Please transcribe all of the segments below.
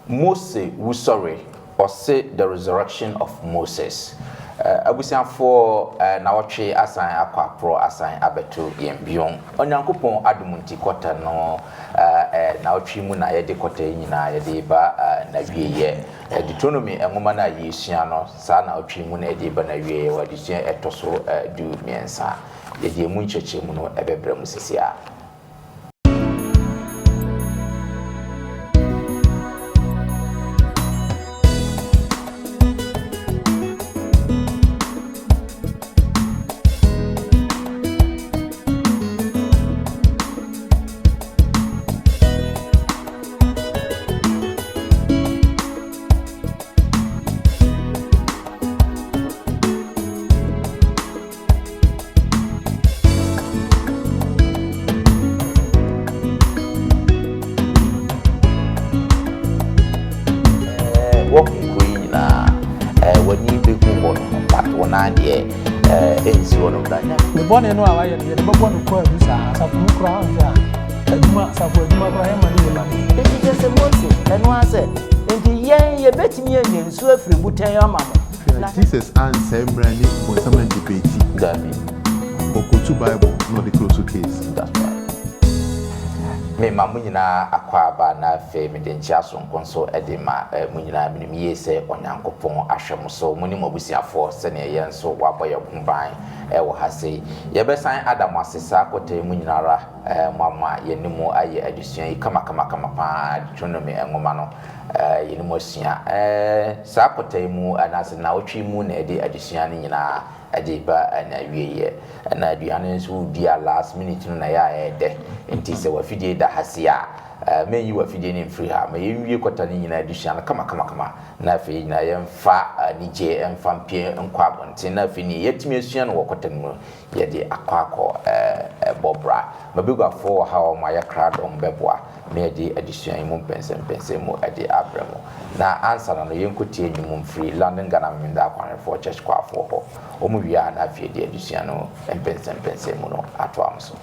Mose wusɔre, ɔse The Resurrection of Moses. Abusuafoɔ, nawɔtwe asan akɔ aporɔ asan abɛto yɛn biom. Onyankopɔn adom nti kɔta no nawɔtwe mu na yɛde kɔta yi nyinaa yɛde reba n'awieɛ. Deuteronomy nwoma no a yɛresua no, saa nawɔtwe mu na yɛde reba n'awieɛ wɔ adesua ɛtɔ so 13. Yɛde ɛmu nkyerɛkyerɛmu no ɛbɛbrɛ mo sisi ara. Wɔhu kuro yi nyinaa, w'ani bɛhu hɔ nom, but wo nan deɛ ɛnsi hɔ nom da. Ne bɔne no a wayɛ no, yɛde bɛbɔ no kwaadu saa. Asafo mu koraa anhwɛ a, adwuma, asafo adwuma koraa yɛmma no nyɛ ma no. Enti kyerɛ sɛ Mose, ɛno ara sɛ, enti yɛn yɛbɛtumi anya nsuo afiri botan ama mo? Hwɛ, Jesus ansɛe mmra ne bonsam andebeti. Dabi. Ɔkotu Bible na ɔde close case. That's right. Me ma mo nyinaa akwaaba na afei mede nkyea soronko nso de ma mo nyinaa. Menim yie sɛ Onyankopɔn ahwɛ mo so, mo ne mo abusuafoɔ, sɛdeɛ yɛn nso wabɔ yɛn ho ban wɔ ha sei. Yɛbɛsan ada mo ase saa kɔta yi mu nyina ara, mo ama yɛne mo ayɛ adesua yi kamakamakama pa ara, Deuteronomy nwoma no. Yɛne mo asua. Saa kɔta yi mu anaasɛ nnawɔtwe yi mu na yɛde adesua no nyinaa de reba n'awieeɛ. Ɛna aduane nso wodi a last minute no na ɛyɛ a ɛyɛ dɛ. Nti sɛ w'afidie da ha sei a, mɛnyi w'afidie no mfiri ha. Ma yɛnwie kɔta no nyinaa adesua no kamakamakama na afei yɛn nyinaa yɛmfa anigyeɛ mfa mpue nkɔ abɔnten na afei deɛ yɛatumi asua no wɔ kɔta no mu no yɛde akɔ akɔ bɔ bra. M'abaguafoɔ wɔ ha a wɔayɛ krado a wɔbɛboa ma yɛde adesua yi mu mpɛnsɛmpɛnsɛm mu de abrɛ mo. Na ansa na no, yɛnkɔtie nnwom mfiri London Ghana Memenda Akwanhwɛfoɔ Church Choirfoɔ hɔ. Wɔn wie a na afei yɛde adesua no mpɛnsɛmpɛnsɛm mu no atoa mo so.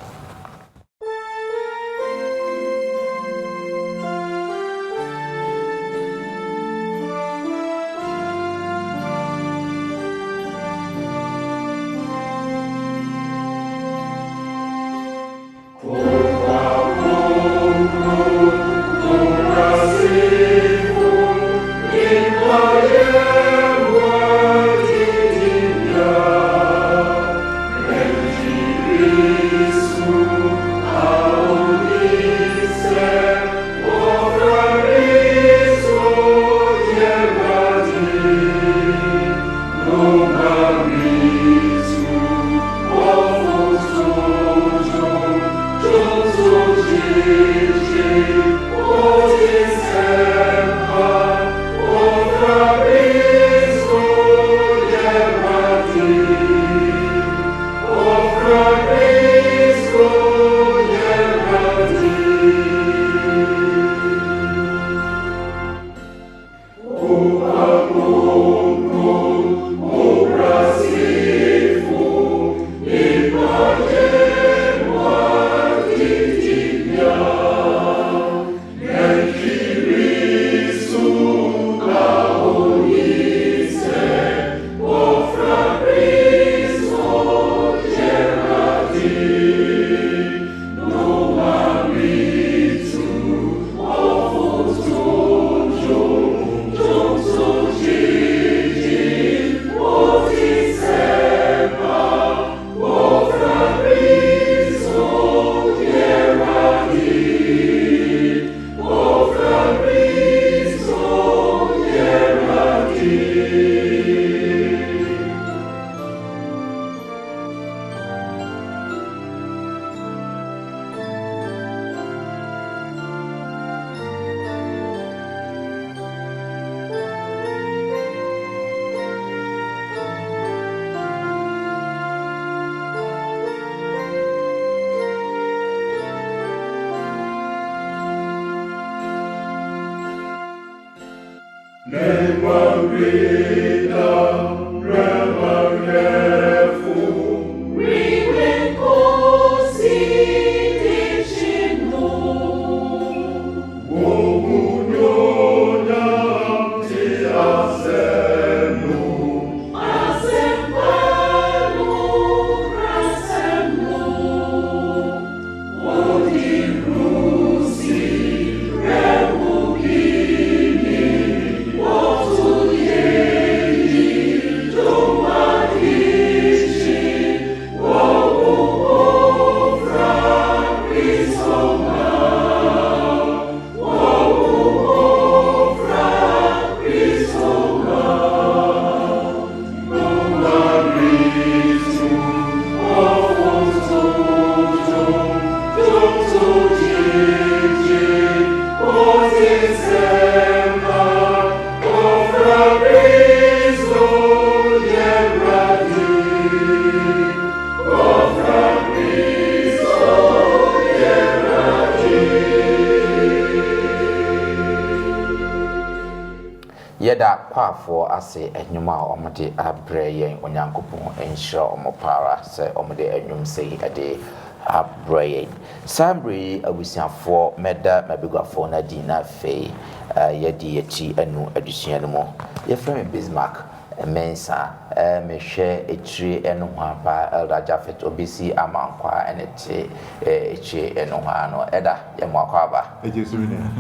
Yɛda kwafoɔ ase nnwom a wɔde abrɛ yɛn. Onyankopɔn nhyira wɔn pa ara sɛ wɔde nnwom sei de abrɛ yɛn. Saa mmerɛ yi abusuafoɔ mɛda m'abaguafoɔ no adi na afei yɛadi yɛakyi anu adesua no mu. Yɛfrɛ me Bismarck Mensah. Mehwɛ akyire nohoa paa Elder Japhet Obesi Amankwaa ɛna ɛte akyire nohoa no. Elder yɛ mo akwaaba.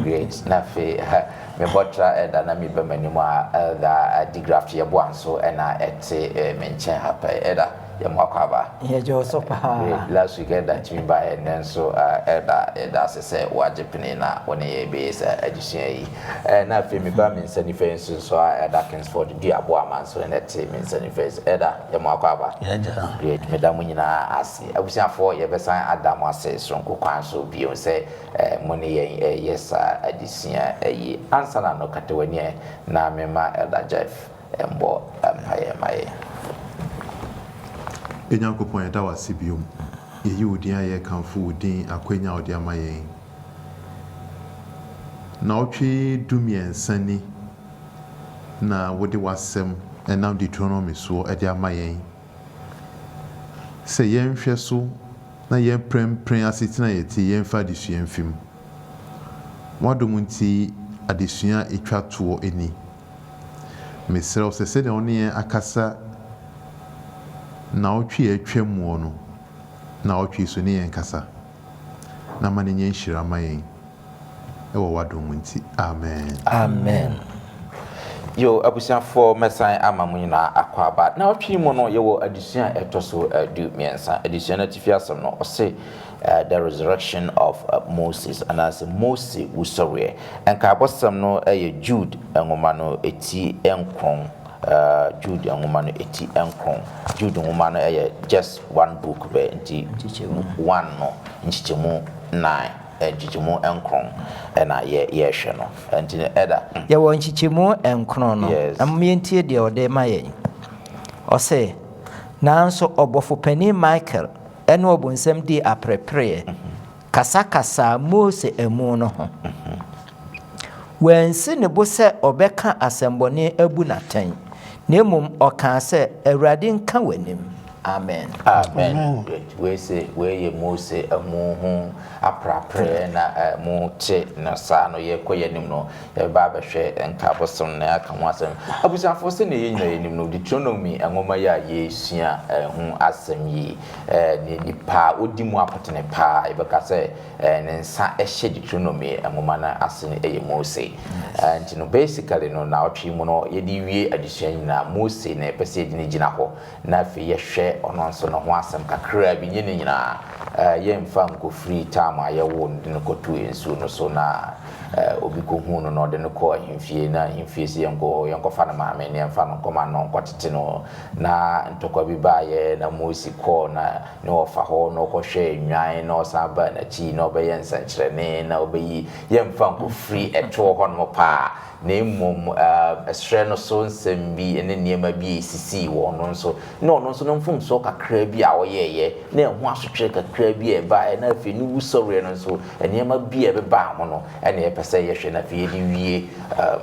Great. Na afei mebɔ tra Elder na meba m'anim a Elder Digraft Yeboah nso ɛna ɛte me nkyɛn ha pɛɛ. Elder yɛ mo akwaaba. Yɛgye wo so paa. Great. Last week Elder tumi baeɛ, nnɛ nso Elder yɛda ase sɛ woagye pene na wo ne yɛn bɛyɛ saa adesua yi. Na afei meba me nsa nifa yi nso nso a Elder Kingsford Duaboama nso ɛna ɛte me nsa nifa yi so. Elder yɛ mo akwaaba. Yɛgya. Great. Meda mo nyinaa ase. Abusuafoɔ yɛbɛsan ada mo ase soronko kwan so bio sɛ mo ne yɛn ɛreyɛ saa adesua yi. Ansa na no kata w'ani ɛ na mema Elder Jeff mbɔ mpaeɛ ma yɛn. Yɛn Nyankopɔn, yɛda wo ase biom. Yɛyi wo din ayɛ, kamfo wo din, akwanya a wode ama yɛn. Naawɔtwe 13 ni na wode w'asɛm nam Deuteronomy soɔ de ama yɛn sɛ yɛnhwɛ so na yɛn prɛmprɛn asetena a yɛte yɛmfa adesua mfi mu. W'adom nti adesua a ɛtwa toɔ ni. Mesrɛ wo sɛ sɛdeɛ wo ne yɛn akasa naawɔtwe a atwa muɔ no, naawɔtwe yi so ne yɛn kasa na ma no nyɛ nhyira ma yɛn ɛwɔ w'adom nti. Amen. Amen. Yo, abusuafoɔ, mɛsan ama mo nyinaa akɔ aba. Na ɔtwe mu no, yɛwɔ adesua a ɛtɔ so 13. Adesua no atifi asɛm no, ɔse The Resurrection of Moses, anaasɛ Mose wusɔreɛ. Nkaebɔsɛm no yɛ Jude nwoma no ti 9. Jude nwoma no ti 9. Jude nwoma no yɛ just one book bɛ, nti one no nkyekyɛmu 9, nkyekyɛmu 9 ɛna yɛhwɛ no. Nti no ɛda. Yɛwɔ nkyekyɛmu 9 no. Yes. Na yɛntie deɛ ɔde ma yɛn. Ɔse, nanso ɔbɔfo panin Michael ɛne ɔbonsam dii aperepereɛ kasakasaa Mose amu no ho. Wansi ne bo sɛ ɔbɛka asɛmbɔne abu n'atɛn, na mmom ɔkaa sɛ, Awurade nka w'anim. Amen. Amen. Great. Wei se wei yɛ Mose amu ho apraprɛ na mu te no saa no yɛkɔ yɛn anim no yɛbɛba abɛhwɛ nkaebɔsɛm na yɛaka ho asɛm. Abusuafoɔ, sɛnea yɛn nyinaa yɛnim no, Deuteronomy nwoma yi a yɛresua ho asɛm yi, ne nipa a ɔdi mu akotene paa yɛbɛka sɛ ne nsa hyɛ Deuteronomy nwoma no ase no yɛ Mose. Nti no basically no naawɔtwe mu no yɛde wie adesua nyinaa Mose na yɛpɛ sɛ yɛde no gyina hɔ na afei yɛhwɛ ɔno nso ne ho asɛm kakraa bi, nyɛ ne nyinaa. Yɛmfa nkɔfiri time a yɛwoo no de no kɔtoo nsuo no so na obi kɔhuu no na ɔde no kɔɔ ahemfie na ahemfie sɛ yɛnkɔ yɛnkɔfa no maame na yɛmfa no nkɔma no nkɔtete no na ntɔkwa bi baeɛ na Mose kɔɔ na ne ɔfa hɔ na ɔkɔhwɛɛ nnwan na ɔsan baa n'akyi na ɔbɛyɛ nsɛnkyerɛnne na ɔbɛyi yɛmfa nkɔfiri ɛtoɔ hɔnom paa na mmom ɛserɛ no so nsɛm bi ne nneɛma bi a ɛsisii wɔ ɔno nso na ɔno nso no mfomsoɔ kakra bi a ɔyɛeɛ na ɛho asotwerɛ kakra bi a ɛbaeɛ na afei ne wusɔreɛ no nso nneɛma bi a ɛbɛbaa ho no ɛna yɛpɛ sɛ yɛhwɛ na afei yɛde wie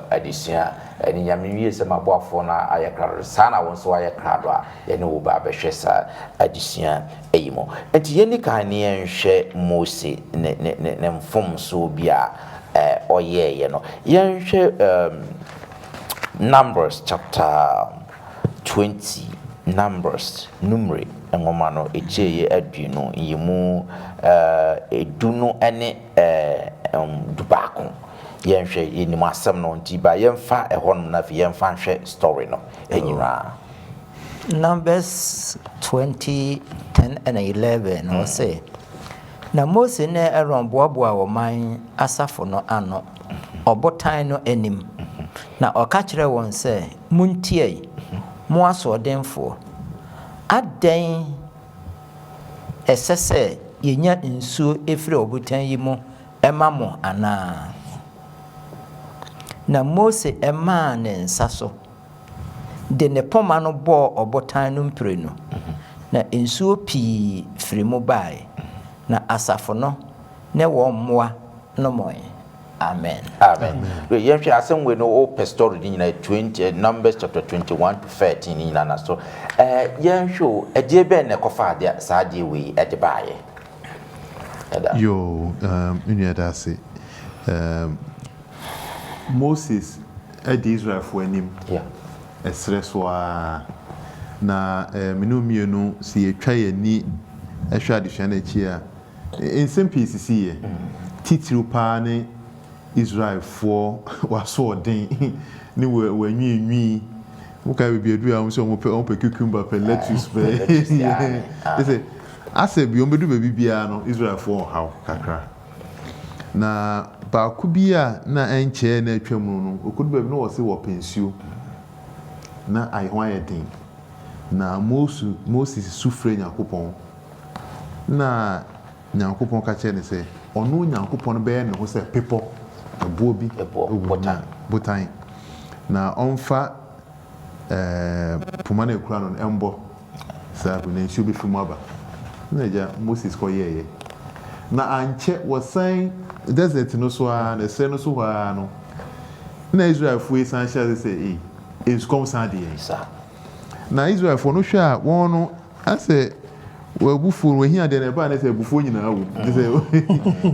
adesua ɛne Nyame wie sɛ maboafoɔ no ayɛ krado saa na wo nso ayɛ krado a yɛne wo ba bɛhwɛ saa adesua yi mu. Nti yɛnni kan ne yɛnhwɛ Mose ne ne ne ne mfomsoɔ bi a ɔyɛeɛ no. Yɛnhwɛ Numbers chapter 20, Numbers, Numere nwoma no ekyireyɛ 20, nyimu 10 no ne 11. Yɛnhwɛ, yɛnim asɛm no nti ba yɛmfa ɛhɔnom na afei yɛmfa nhwɛ story no nyinaa. Numbers 20, 10 and 11 no ɔse, na Mose ne Aaron boaboa ɔman asafo no ano ɔbotan no anim, na ɔka kyerɛɛ wɔn sɛ, Muntie, mo asoɔdenfoɔ, adɛn ɛsɛ sɛ yɛnya nsuo firi ɔbotan yi mu ma mo anaa? Na Mose maa ne nsa so de ne poma no bɔɔ ɔbotan no mprenu, na nsuo pii firi mu bae, na asafo no ne wɔn mmoa nomee. Amen. Amen. Wei yɛnhwɛ asɛm wei no wopɛ story no nyinaa 20 eh, Numbers chapter 21 to 13 no nyinaa na so eh, yɛnhwɛ o ɛdeɛ bɛn na ɛkɔfa adeɛ saa adeɛ wei ɛde baayɛ ɛda. Yoo, um, me nua da ase. Um, Moses di Israelfoɔ anim Yeah. ɛserɛ so ara. Na eh, me ne wo mmienu, sɛ yɛtwa yɛn ani hwɛ adesua no akyi a, Nsɛm pii sisiiɛ, titiriw paa ne Israelfoɔ w'asoɔden ne wɔn anwiinwii. Wokae baabi aduru a wɔn sɛ wɔpɛ wɔpɛ cucumber pɛ lettuce pɛ. Ɛsɛ asɛ bi wɔn bɛdu baabi biara no Israelfoɔ ɔhaw kakra. Na baako bi a na ɛnkyɛɛ na atwa mu no, ɔkɔdu baabi na wɔse wɔpɛ nsuo. Na ayɛ ho ayɛ den. Na Moses su frɛɛ Nyankopɔn. Nna Nyankopɔn ka kyerɛɛ no sɛ, ɔno Nyankopɔn no bɛyɛ ne ho sɛ bepɔ, ɛboɔ bi, botan. botan, na ɔmfa poma no a ɛkura no no mbɔ saa bere no, na nsuo bɛfiri mu aba. Nna agya Moses kɔyɛeɛ. Na ankyɛ wɔsan desert no so ara no, ɛserɛ no so hɔ ara no, nna Israelfoɔ yi san hyɛɛ ase sɛ, Ei, nsukɔm san de yɛn. Na Israelfoɔ no hwɛ a, wɔn no, Asɛ w'abufuo no, w'ahia deɛ na ɛbaa ne sɛ abufuo nyinaa wom. Nti sɛ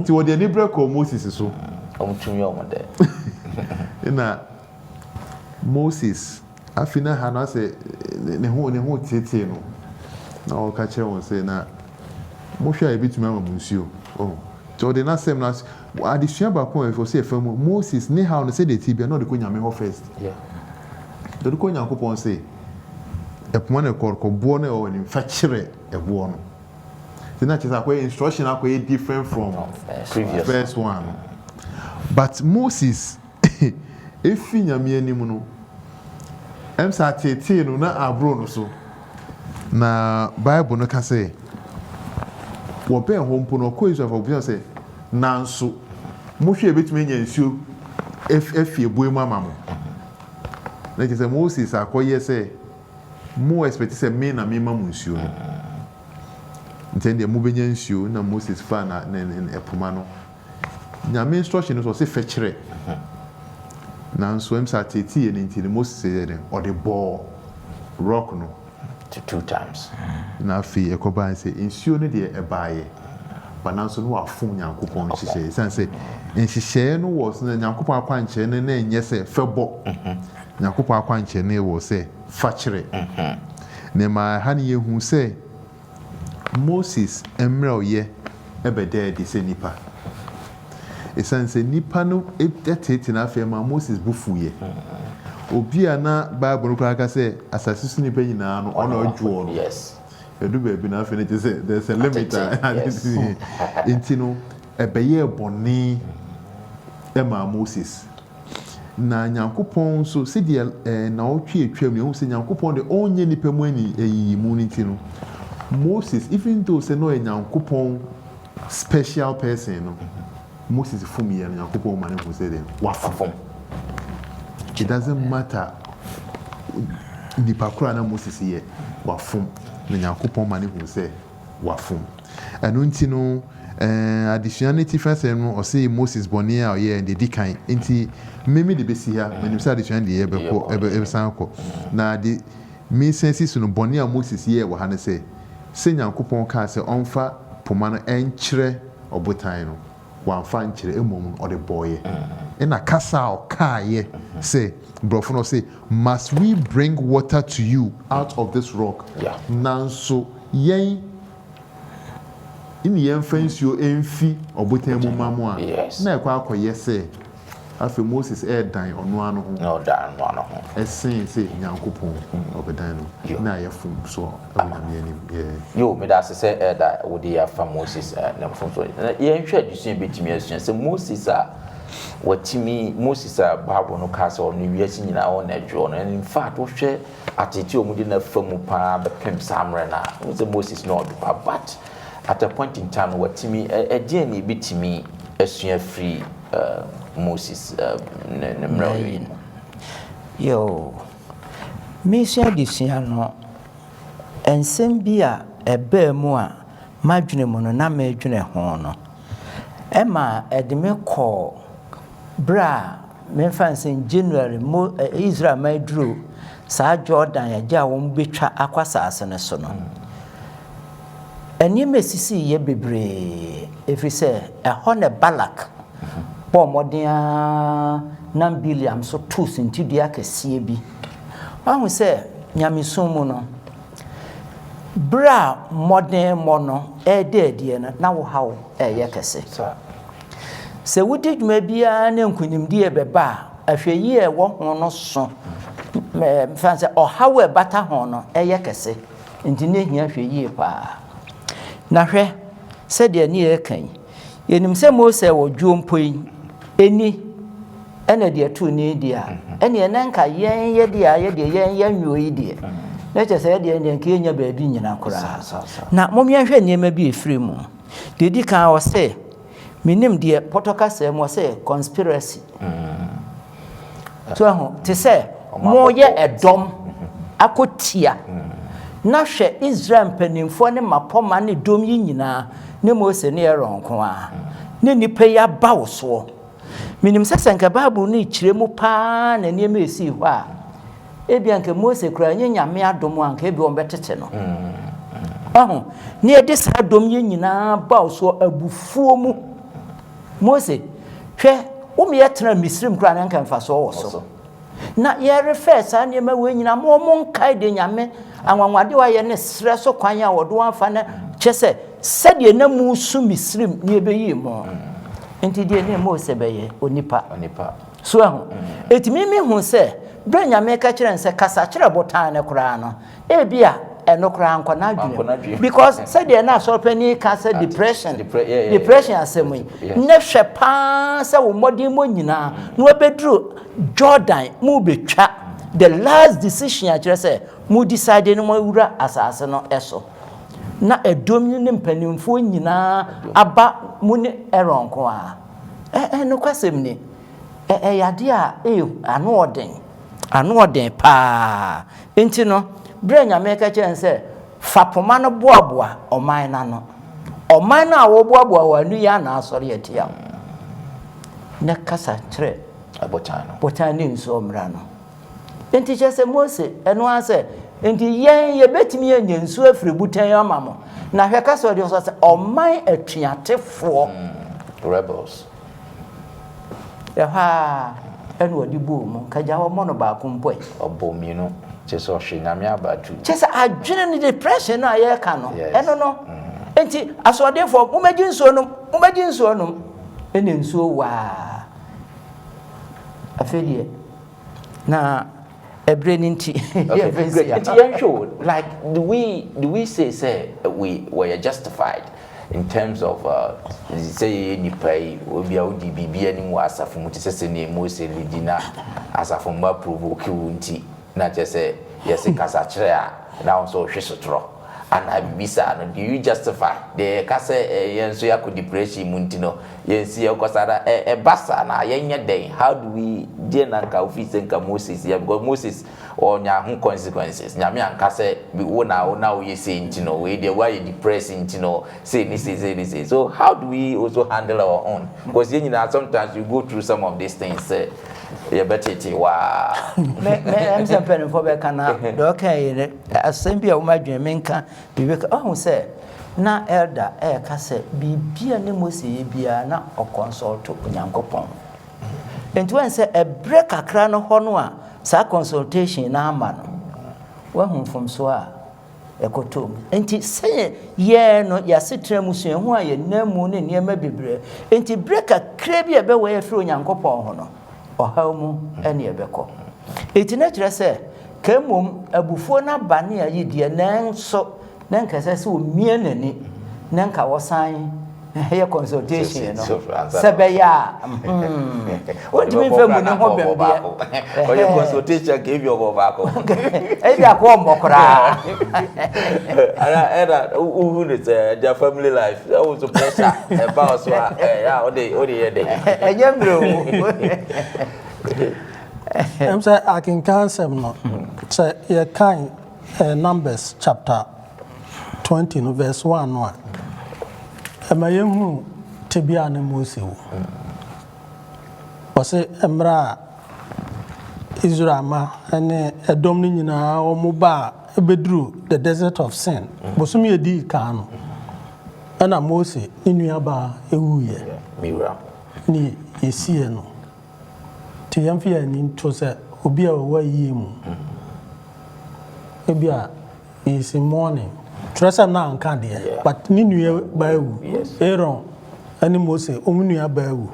nti wɔde aniberɛ kɔɔ Moses so. Wɔn tumi yɛ wɔn dɛ. Ɛna Moses afei na ha no asɛ ne ho ne ho teetee no na ɔka kyerɛ wɔn sɛ na mohwɛ a yɛbɛtumi ama mo nsuo. Oh. Nti ɔde n'asɛm no adesua baako a ɛfɔ sɛ ɛfa mu Moses ne haw no sɛdeɛ ɛte bia na ɔde kɔ Nyame hɔ first. Yeah. Ɔde kɔ Nyankopɔn se Ɛpoma no kɔ kɔ boɔ no ɛwɔ w'anim fa kyerɛ ɛboɔ no. Nti na kyerɛ sɛ akɔyɛ instruction akɔyɛ different from Previous. first one no. But Moses efi Nyame anim no ɛm sɛ ateetee no na aboro no so. Na Bible no ka sɛ wɔbɛn hɔ mpo no ɔkɔɔ Israelfoɔ ɔbisa sɛ nanso mohwɛ a yɛbɛtumi anya nsuo afi ɛboɔ yi mu ama mo? Na kyerɛ sɛ Moses akɔyɛ sɛ mo expect sɛ me na mema mo nsuo no. Nti ɛndeɛ mobɛnya nsuo. Na Moses faa na ne ne ɛpoma no. Nyame instruction no sɛ ɔse fɛkyerɛ. Nanso ɛm sɛ ateeteeɛ no nti no Moses yɛ dɛn? Ɔde bɔɔ rock no. To two times. Na afei ɛkɔbae sɛ nsuo no deɛ ɛbaeɛ, but nanso na wafom Nyankopɔn nhyehyɛeɛ. Ɛsiane sɛ nhyehyɛeɛ no wɔ sɛ Nyankopɔn akwankyerɛ no na ɛnyɛ sɛ fɛ bɔ. Nyankopɔn akwankyerɛ no wɔ sɛ fa kyerɛ. Na ɛmaa ɛha no yɛhu sɛ Moses mmerɛwyɛ bɛdaa adi sɛ nipa. Esiane sɛ nnipa no teetee no afei maa Moses bo fuiɛ. Obi a na Bible no koraa ka sɛ asase so nnipa nyinaa no ɔna ɔdwoɔ no. Ɛdu baabi no afei no kyerɛ sɛ there's a limit a nti no ɛbɛyɛɛ bɔne maa Moses. Na Nyankopɔn nso sɛdeɛ nnawɔtwe atwam no yɛhu sɛ Nyankopɔn deɛ ɔnyɛ nnipa mu anyiyimu no nti no Moses even though sɛ na ɔyɛ Nyankopɔn special person no Moses fom yɛ no Nyankopɔn ma no hu sɛ deɛ wafom. It doesn't matter nipa koro a na Moses yɛ wafom na Nyankopɔn ma no hu sɛ wafom. Ɛno nti no eh, adesua no atifi asɛm no ɔse Moses bɔne a ɔyɛɛ deɛ di kan nti me me de bɛsi ha menim sɛ adesua no deɛ yɛbɛkɔ ɛbɛsan akɔ na de mesan si so no bɔne a Moses yɛɛ wɔ ha no sɛ Sɛ Nyankopɔn kaa sɛ ɔmfa poma no nkyerɛ ɔbotan no, wamfa ankyerɛ, mmom no ɔde bɔeɛ. Ɛna kasa a ɔkaeɛ sɛ, borɔfo no ɔse, Must we bring water to you out of this rock? Nanso yɛn ne yɛmfa nsuo mfi ɔbotan mu mma mo a, na ɛkɔ akɔyɛ sɛ Afei Moses redan ɔno ara no ho. Na ɔdan ɔno ara no ho. Sen sɛ Nyankopɔn ɔbɛdan no. Yo. Na ayɛ fomsoɔ wɔ Nyame anim. Yeah. Yo, meda ase sɛ Elder wode yɛ afa Moses ne mfomsoɔ. Na yɛnhwɛ adesua a yɛbɛtumi asua sɛ Moses a watumi, Moses a Bible no kaa sɛ ɔno wiase nyinaa ɔna adwoɔ no. And in fact, wohwɛ ateetee a wɔde no afa mu paa bɛpem saa mmerɛ no a, wohu sɛ Moses na ɔdwo paa. But at a point in time no watumi, ɛdeɛn na yɛbɛtumi asua afiri Moses ne ne mmerɛwyɛ yi mu? Yoo, meresua adesua no, nsɛm bi a ɛbaa mu a m'adwene mu no na meredwene ho no, ɛma ɛde me kɔɔ Berɛ a, memfa no sɛ January, mo, Israel man duruu saa Jordan agya a wɔbɛtwa akɔ asase no so no, nneɛma a ɛsisiiɛ bebree, ɛfiri sɛ ɛhɔ na Balak bɔɔ mmɔden ara nam Bileam so too suntidua kɛseɛ bi. Wahu sɛ nyamesom mu no, berɛ a mmɔdenmmɔ no reda adie no, na wo haw reyɛ kɛse. Sɛ wodi dwuma biara na nkonimdi rebɛba a, ahwɛyie a ɛwɔ ho no so, mfa sɛ ɔhaw a ɛbata ho no yɛ kɛse. Nti na ehia ahwɛyie paa. Na hwɛ, sɛdeɛ ne yɛreka yi, yɛnim sɛ Mose wɔ dwoɔ mpo yi, ɛni ɛna deɛ ɛtoo ne deɛ a, ɛneɛ na nka yɛn yɛ deɛ a yɛdeɛ yɛn yɛ nwuo yi deɛ, na kyerɛ sɛ yɛdeɛ deɛ nka yɛnya baabi nyina koraa. Na mom yɛnhwɛ nneɛma bi ɛfiri mu. Deɛ ɛdi kan ɔse, menim deɛ pɔtɔ kasa mu ɔse conspiracy. So ahu, te sɛ moyɛ ɛdɔm akɔtia. Na hwɛ Israel mpanimfoɔ ne mmapɔmma ne dɔm yi nyinaa ne Mose ne Aaron nko ara, ne nnipa yi aba wo soɔ. Menim sɛ sɛ nka Bible no rekyerɛ mu paa na nneɛma esii hɔ a, ebia nka Mose koraa nyɛ Nyame adom a nka ebia wɔbɛtete no. Wahu? Na yɛde saa dɔm yi nyinaa ba wo soɔ abufuo mu. Mose, hwɛ, wo me yɛtena Misrim koraa na nka mfasoɔ wɔ so. Na yɛrefɛ saa nneɛma wei nyinaa ma wɔn nkae deɛ Nyame anwanwadeɛ wayɛ ne serɛ so kwan a wɔde wɔn afa no kyɛ sɛ sɛdeɛ na musu Misrim ne ɛbɛyii mo. Nti deɛ ne Mose bɛyɛ onipa. So ahu? Ɛtumi me hu sɛ berɛ Nyame ka kyerɛ no sɛ kasa kyerɛ botan no koraa no, Ebia ɛno koraa ankɔ n'adwene mu because sɛdeɛ na asɔrepanin ka sɛ depression depression asɛm yi ne hwɛ paa sɛ wo mmɔdenmmɔ nyinaa na wabɛduru Jordan mu bɛtwa the last decision akyerɛ sɛ mo decide no mo awura asase no so na ɛdɔm yi ne mpanimfoɔ nyinaa aba mo ne Aaron nko ara. Ɛ nokwasɛm ni, ɛyɛ adeɛ a ɛyɛ ano ɔden. Ano ɔden paa. Enti no, berɛ a Nyame ka kyerɛɛ no sɛ, Fa poma no boaboa ɔman no ano. Ɔman no a woboaboa wɔn ano yi ara na asɔre atia wo. Na kasa kyerɛ botan ne nsuo mmra no. Enti kyerɛ sɛ Mose, ɛno ara sɛ, enti yɛn yɛbɛtumi anya nsuo afiri botan yi ama mo. Na hwɛ kasa ɔde sɔ sɛ, ɔman atuatefoɔ. Rebels. Ɛhɔ ara ɛna ɔde bɔɔ mu. Nka gya wɔmmɔ no baako mpo ɛ. Ɔbɔ mmienu. Kyerɛ sɛ ɔhwe Nyame aba tu. Kyerɛ sɛ adwene no depression no a yɛreka no, ɛno no. Enti asoɔdenfoɔ, mommɛgye nsuo nom, mommɛgye nsuo nom. Ɛna nsuo waa. Afei deɛ, na ɛberɛ no nti, Okay, great. Nti yɛnhwɛ o, like do we do we say sɛ we wɔyɛ justified In terms of sɛ yɛyɛ nnipa yi, obi a wodi biribi anim wɔ asafo mu te sɛ sɛnea Mose redi na asafo mma provoke wo nti na kyerɛ sɛ yɛse kasa kyerɛ a na wo nso wohwe sotorɔ anaa biribi saa no, do you justify deɛ yɛka sɛ yɛn nso yɛakɔ depression mu nti no yɛnsi yɛn kɔ saa na ɛba saa na yɛnyɛ dɛn? How do we deɛ na nka wofii sɛ nka Moses yɛ because Moses Ɔnya ho consequences. Nyame anka sɛ wo na wo na woyɛ sei nti no wei deɛ woayɛ depressed nti no sei ne sei sei ne sei. So how do we also handle our own? Because yɛn nyinaa sometimes we go through some of these things sɛ yɛbɛtete waa. Me me ɛm sɛ mpanimfoɔ bɛka na deɛ ɔka yi no asɛm bi a wɔn adwene menka biribi ka ɔhu sɛ na elder ɛreka sɛ biribi a ne Mose yɛ biara na ɔkɔnsɔlto Onyankopɔn. Nti woahu sɛ ɛberɛ kakra no hɔ no a saa consultation no ama no, woahu mfomsoɔ a ɛkɔtɔɔ mu. Nti sɛ yɛn no yɛasetena mu suahu a yɛnam mu ne nneɛma bebree, nti berɛ kakra bi a ɛbɛwɔ yɛ afiri Onyankopɔn ho no, ɔhaw mu ɛne ɛbɛkɔ. Nti na kyerɛ sɛ, ka mmom abufuo no aba ne ayi deɛ, nanso na nka ɛsɛ sɛ ɔmia n'ani na nka wɔsan yɛ consultation no sɛ bɛyɛ a wontumi mfa mu ne ho bɛm deɛ ɔyɛ consultation ka ebi ɔbɔ baako ebi akɔ ɔmmɔ koraa ara ɛna wohu ne sɛ ɛgya family life sɛ wo so pressure ɛba wo so a ɛyɛ a wode wode yɛ dɛ ɛnyɛ mmerɛ o ɛm sɛ akenkan asɛm no sɛ yɛkan Numbers chapter 20 no verse 1 no a, ɛma yɛhunu tebea a na Mose wɔ. Ɔse mmerɛ a Israel mma ne ɛdɔm no nyinaa wɔn baa bɛduru the desert of Sin, bosome a ɛdii kan no, ɛna Mose ne nuabaa wuiɛ. Ne yɛsiee no. Nti yɛmfa yɛn ani nto sɛ obi a ɔwɔ ayie mu, ebia he is in mourning. Twerɛsɛm no anka deɛ, but ne nua baa awu. Aaron ne Mose, wɔn nua baa awu.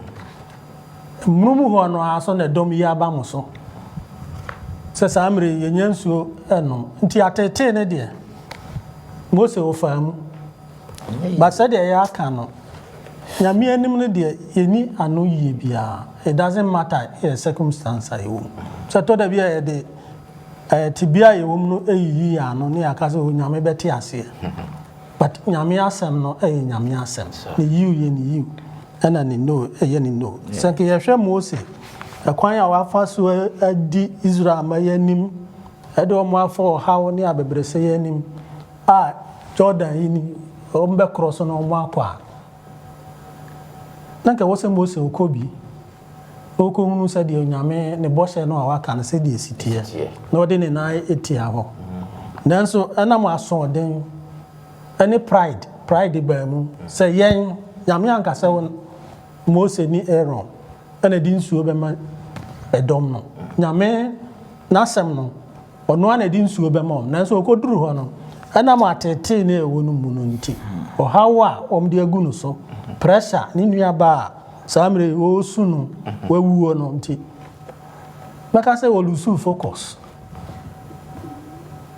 Mmunu mu hɔ no ara so na ɛdɔm yi aba mo so sɛ saa mmerɛ yi yɛnya nsuo nnom. Nti ateetee no deɛ, Mose ɔfaa mu. But sɛdeɛ yɛaka no, Nyame anim no deɛ yɛnni ano yie biara. It doesn't matter yɛ circumstance a yɛwɔ mu. Sɛ ɛtɔ da bi a yɛde eh, tebea a yɛwɔ mu no yiyi yɛn ano ne yɛaka sɛ oh Nyame bɛte aseɛ. But Nyame asɛm no yɛ Nyame asɛm. Ne yiw yɛ ne yiw, ɛna ne no yɛ ne no. Sɛ nka yɛhwɛ Mose, ɛkwan a wafa so adi Israel mma yi anim, ɛde wɔn afa ɔhaw ne abɛbrɛsɛ yi anim, a Jordan yi ni, wɔn bɛkorɔ so na wɔn akɔ a, na nka ɛwɔ sɛ Mose ɔkɔ bi, na ɔkɔhunu sɛdeɛ Onyame ne bɔhyɛ no a waka no sɛdeɛ ɛsi teɛ, na ɔde ne nan atia hɔ. Nanso ɛnam asoɔden ne pride, pride baa mu, sɛ yɛn, Nyame anka sɛ Mose ne Aaron na ɛde nsuo bɛma ɛdɔm no. Nyame n'asɛm no, Ɔno ara na ɛde nsuo bɛma wɔn. Nanso ɔkɔduruu hɔ no, ɛnam ateetee no a ɛwɔ no mu no nti, ɔhaw a wɔde agu no so, pressure, ne nuabaa a saa mmerɛ yi ɔresu no, wawuo no nti, mɛka sɛ ɔlusuu focus.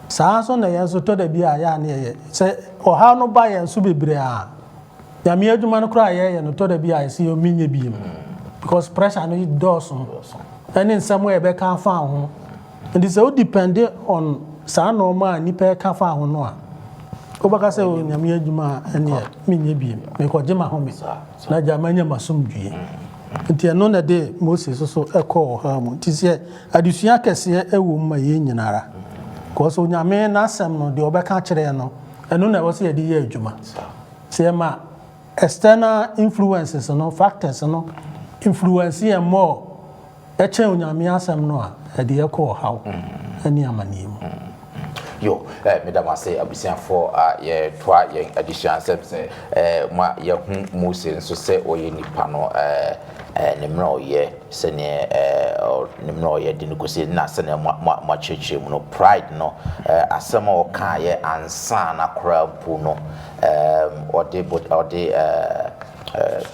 Saa nso na yɛn nso tɔ da bi a yɛ a ne yɛyɛ. Sɛ ɔhaw no ba yɛn so bebree a, Nyame adwuma no koraa a yɛyɛ no tɔ da bi a yɛsɛ yɛ menyɛ biem because pressure no dɔɔso ɛne nsɛm a yɛbɛka afa ho. Nti sɛ wo depend on saa nnoɔma a nnipa ɛka fa ho no a, wobɛka sɛ oh Nyame adwuma a ɛneɛ menyɛ biem, mekɔgye m'ahome na agya manya m'asomdwie. Nti ɛno na ɛde Mose soso ɛkɔɔ ɔhaw mu. Nti sɛ adesua kɛseɛ ɛwɔ mu ma yɛn nyinara. Because Onyame n'asɛm no deɛ ɔbɛka akyerɛ yɛn no, ɛno na ɛwɔ sɛ yɛde yɛ adwuma. Sɛ yɛma external influences no, factors no influence yɛn more kyɛn Onyame asɛm no a, ɛde yɛn kɔ ɔhaw ne amaneɛ mu. Yo, eh, meda mo ase abusuafoɔ a yɛtoa yɛn adesua nsɛm sɛ eh, ma yɛhu Mose nso sɛ ɔyɛ nipa no eh, eh, ne mmerɛ ɔyɛ sɛdeɛ eh, ne mmerɛ ɔyɛ de no kɔsi na sɛdeɛ moakyerɛkyerɛ mu no pride no eh, asɛm a ɔkaeɛ ansa na koraa mpo no eh, ɔde ɔde eh,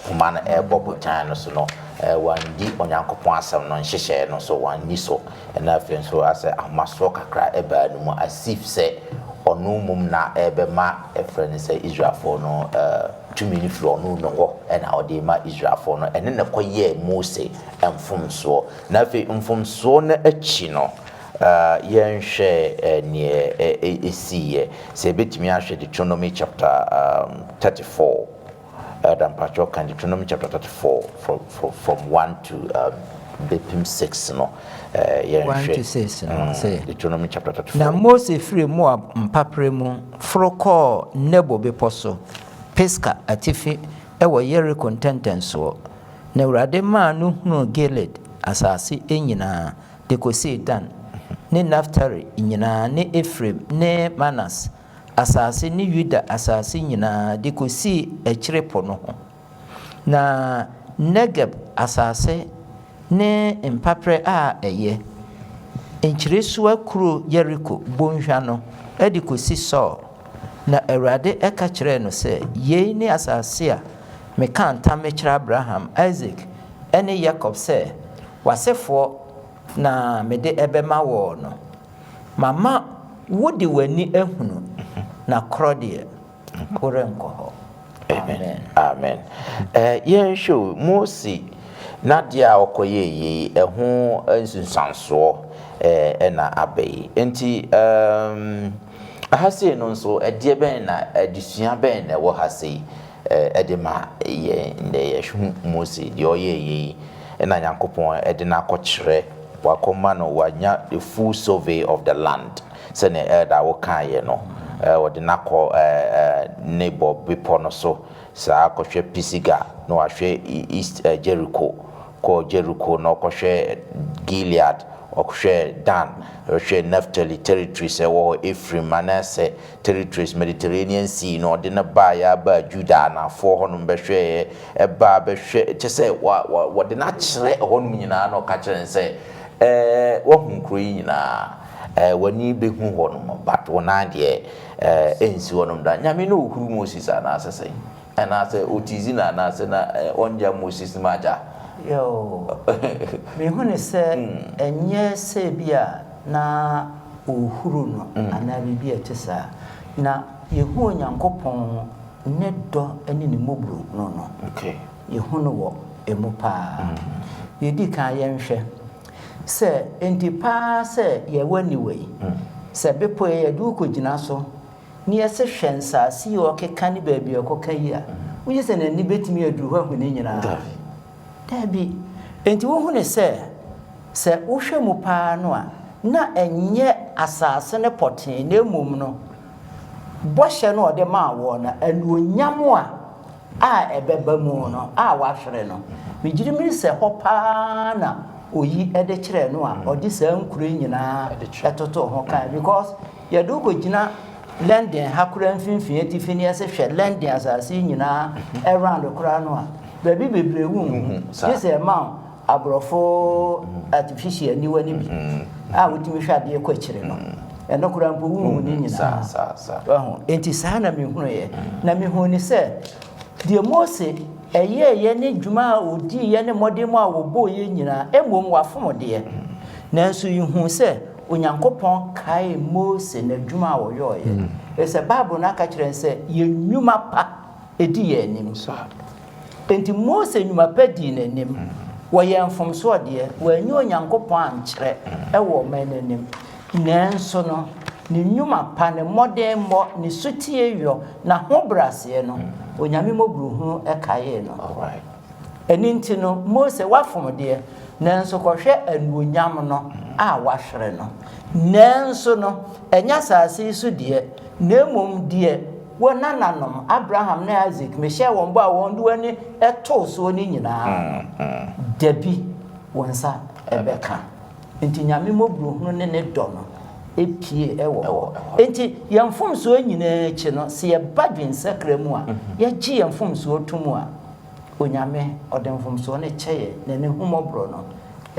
poma no rebɔ botan no so no, wanndi Onyankopɔn asɛm no nhyehyɛe no so, wanni so. Ɛna afei nso asɛ ahomasoɔ kakra baa ne mu, as if sɛ ɔno mmom na ɛrebɛma ɛfrɛ no sɛ Israelfoɔ no tumi no firi ɔno no hɔ na ɔde rema Israelfoɔ no. Ɛno na ɛkɔyɛɛ Mose mfomsoɔ. Na afei mfomsoɔ no akyi no, yɛnhwɛ neɛ ɛsiiɛ. Sɛ yɛbɛtumi ahwɛ Deuteronomy chapter 34. Elder mpakyɛw kan Deuteronomy chapter 34 from from from 1 to um, bɛpem 6 no eh, yɛnhwɛ. 1 to 6 no mm, sɛ Deuteronomy chapter 34. Na Mose firi Moab mpaperɛ mu foro kɔɔ Nebo bepɔ so, Pisga atifi wɔ Yeriko ntɛntɛnsoɔ. Na Awurade maa no hunuu Gilead asase nyinaa de kɔsii Dan, ne Naftali nyinaa ne Efraim ne Manase asase ne Yuda asase nyinaa de kosii akyiri po no ho. Na Negeb asase ne mpaperɛ a ɛyɛ, nkyiresua kuro Yeriko bonhwa no de kɔsi Soar. Na Awurade ka kyerɛɛ no sɛ, Yei ne asase a mekaa ntam mekyerɛɛ Abraham, Isak ne Yakob sɛ, 'W'asefoɔ na mede bɛma wɔn no. Mama wode w'ani ahunu, na korɔ deɛ, worenkɔ hɔ. Amen. Amen. Eh, yɛnhwɛ o, Mose n'adeɛ a ɔkɔyɛɛ yei, ɛho nsunsuansoɔ eh, ɛna aba yi. Nti, um, aha sei no nso, ɛdeɛ bɛn na, adesua bɛn na ɛwɔ ha sei eh, ɛde ma yɛn nnɛ? Yɛhwɛ Mose deɛ ɔyɛɛ yei, ɛna Nyankopɔn ɛde no akɔkyerɛ Wakɔma no wanya the full survey of the land sɛnea Elder wo kaeɛ no wɔde no akɔ Nebo bepɔ no so saa akɔhwɛ Pisiga na wahwɛ East Jericho. Kɔɔ Jericho na ɔkɔhwɛɛ Gilead, ɔhwɛɛ Dan, ɔhwɛɛ Naphtali territories a ɛwɔ hɔ, Ephraim, Manasseh territories, Mediterranean Sea no, ɔde no baeɛ ara baa Judah anaafoɔ hɔnom bɛhwɛeɛ, ɛbaa bɛhwɛ, kyɛ sɛ wa, wa, wɔde no akyerɛ ɛhɔnom nyinaa na ɔka kyerɛ no sɛ, Ɛɛ, woahu nkuro yi nyinaa, ɛɛ, w'ani bɛhu hɔnom, but wo nan deɛ, ɛɛ, ɛnsi hɔnom da. Nyame na ɔhuru Moses anaasɛ sɛn? Anaasɛ otizi no anaasɛ na ɔngya Moses no agya? Yoo, mehu no sɛ ɛnyɛ sɛ ebia na ɔrehuru no anaa biribi a ɛte saa. Na yɛhu Onyankopɔn ne dɔ ne ne mmɔborɔhunu no, yɛhu no wɔ ɛmu paa. Deɛ ɛdi kan yɛnhwɛ sɛ enti paa sɛ yɛwɔ aniwa yi, sɛ bepɔ yi yɛde wo kɔgyina so na yɛse hwɛ nsaase yi a ɔkeka ne baabi a ɔkɔka yi a, wogye sɛ n'ani bɛtumi aduru hɔ ahu ne nyinaa? Daabi. Enti wohu no sɛ, sɛ wohwɛ mu paa no a, na ɛnyɛ asaase no pɔtee na mmom no, bɔhyɛ no a ɔde maa wɔn no, anuonyam a a ɛbɛba mu no a wahwere no. Megye di sɛ hɔ paa na oyi de kyerɛɛ no a ɔde saa nkuro yi nyinaa totoo ho kae because yɛde wo kɔgyina London ha koraa mfimfini atifi ne yɛsɛ hwɛ London asase yi nyinaa round koraa no a baabi bebree wonhu gye sɛ ɛma wo aborɔfo artificial aniwa no bi a wotumi hwɛ adeɛ kɔ akyire no ɛno koraa mpo wonhu ne nyinaa. Wahu? Enti saa na mehunuiɛ. Na mehuu ne sɛ deɛ Mose ɛyɛeɛ ne dwuma a ɔdiiɛ ne mmɔden mu a wɔbɔeɛ nyinaa, mmom wafom deɛ. Nanso yɛhuu sɛ Onyankopɔn kaee Mose n'adwuma a ɔyɔeɛ. Ɛfiri sɛ Bible no aka kyerɛ yɛn sɛ yɛn nnwuma pa di yɛn anim. Enti Mose nnwuma pa dii n'anim. Wɔyɛɛ mfomsoɔ deɛ, wɔanyi Onyankopɔn ankyerɛ wɔ ɔman no anim. Nanso no, ne nnwuma pa, ne mmɔdenmmɔ, ne sotieyɔ, n'ahobrɛaseɛ no, Onyame mmɔborɔhunu kaee no. Ɛno nti no, Mose, woafom deɛ, nanso kɔhwɛ anuonyam no a woahwere no. Nanso no, ɛnyɛ asase yi so deɛ, na mmom deɛ wo nananom, Abraham ne Isak, mehyɛɛ wɔn bɔ a wɔn de wɔn ani too soɔ no nyinaa no, dabi, wo nsa bɛka. Enti Nyame mmɔborɔhunu ne ne dɔ no pue wɔ hɔ. Enti yɛn mfomsoɔ nyinaa akyi no, sɛ yɛba dwensakra mu a, yɛgye yɛn mfomsoɔ to mu a, Onyame, ɔde mfomsoɔ no kyɛ yɛn, na n'ahummɔborɔ no